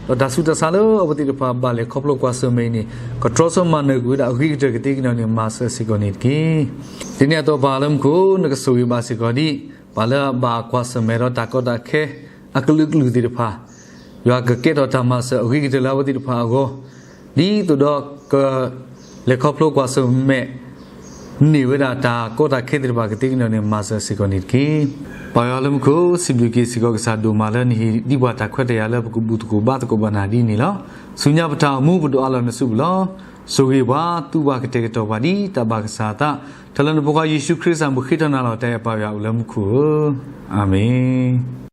ၤ, ဒီးတၢ်ဆူးတၢ်ဆါလၢအဝဲသ့ၣ်တဖၣ်ဘၣ်လဲၤခီဖျိကွၢ်ဆၢၣ်မဲာ်အံၤန့ၣ် ကတြီဆၢမၤနၢၤကွံာ်ဝဲဒၣ်အဂ့ၤကတၢၢ်ကသ့ကန့ၢ်န့ၣ် မၤစၢၤစ့ၢ်ကီးန့ၣ်တက့ၢ်. တနံၤအံၤ ပၢ်လၢမူခိၣ် နကဆိၣ်ဂ့ၤဘၣ်စ့ၢ်ကီးဒ် ပှၤလၢအဘၣ်ကွၢ်ဆၢၣ်မဲာ်ဒီးတၢ်ကီတၢ်ခဲ အကလုာ်ကလုာ်သ့ၣ်တဖၣ် ယွၤကကဲထီၣ်တၢ်မၤစၢၤအဂ့ၤကတၢၢ်လၢအဝဲသ့ၣ်တဖၣ်အဂီၢ်, ဒ်သိးဒီးက လဲၤခီဖျိကွၢ်ဆၢၣ်မဲာ် န့ၢ်ဝဲဒၣ်တၢ်ကီတၢ်ခဲသ့ၣ်တဖၣ်ကသ့ကန့ၢ်န့ၣ် မၤစၢၤစ့ၢ်ကီးန့ၣ်တက့ၢ်. ပၢ်ယွၤလၢမူခိၣ် စံးဘျုးက့ၤစ့ၢ်ကီးကစၢ်ဒိၣ်မးလၢနဟ့ၣ်ဒံးပှၤတၢ်ခွဲးတၢ်ယာ်လၢပကဘူၣ်သကိးဘါသကိးဘၣ်နၤဒ်န့ၣ်လီၤ. ဆူညါပတၢ်အိၣ်မူပဒိၣ်အါလီၤနစုပူၤလီၤ. ဆိၣ်ဂ့ၤပှၤ သူပှၤကတဲာ်ကတီၤပှၤဒ်တၢ်ဘၣ်ကစၢ်အသး, တၢ်လၢနဖိခွါယ့ၣ်ၡူးခရံာ်အမံၤဃ့ထီၣ်နၤလီၤ တၢ်အဲၣ်ပၢ်ယွၤအိၣ်လၢမူခိၣ်ဧၢ, အၤမ့ၣ်.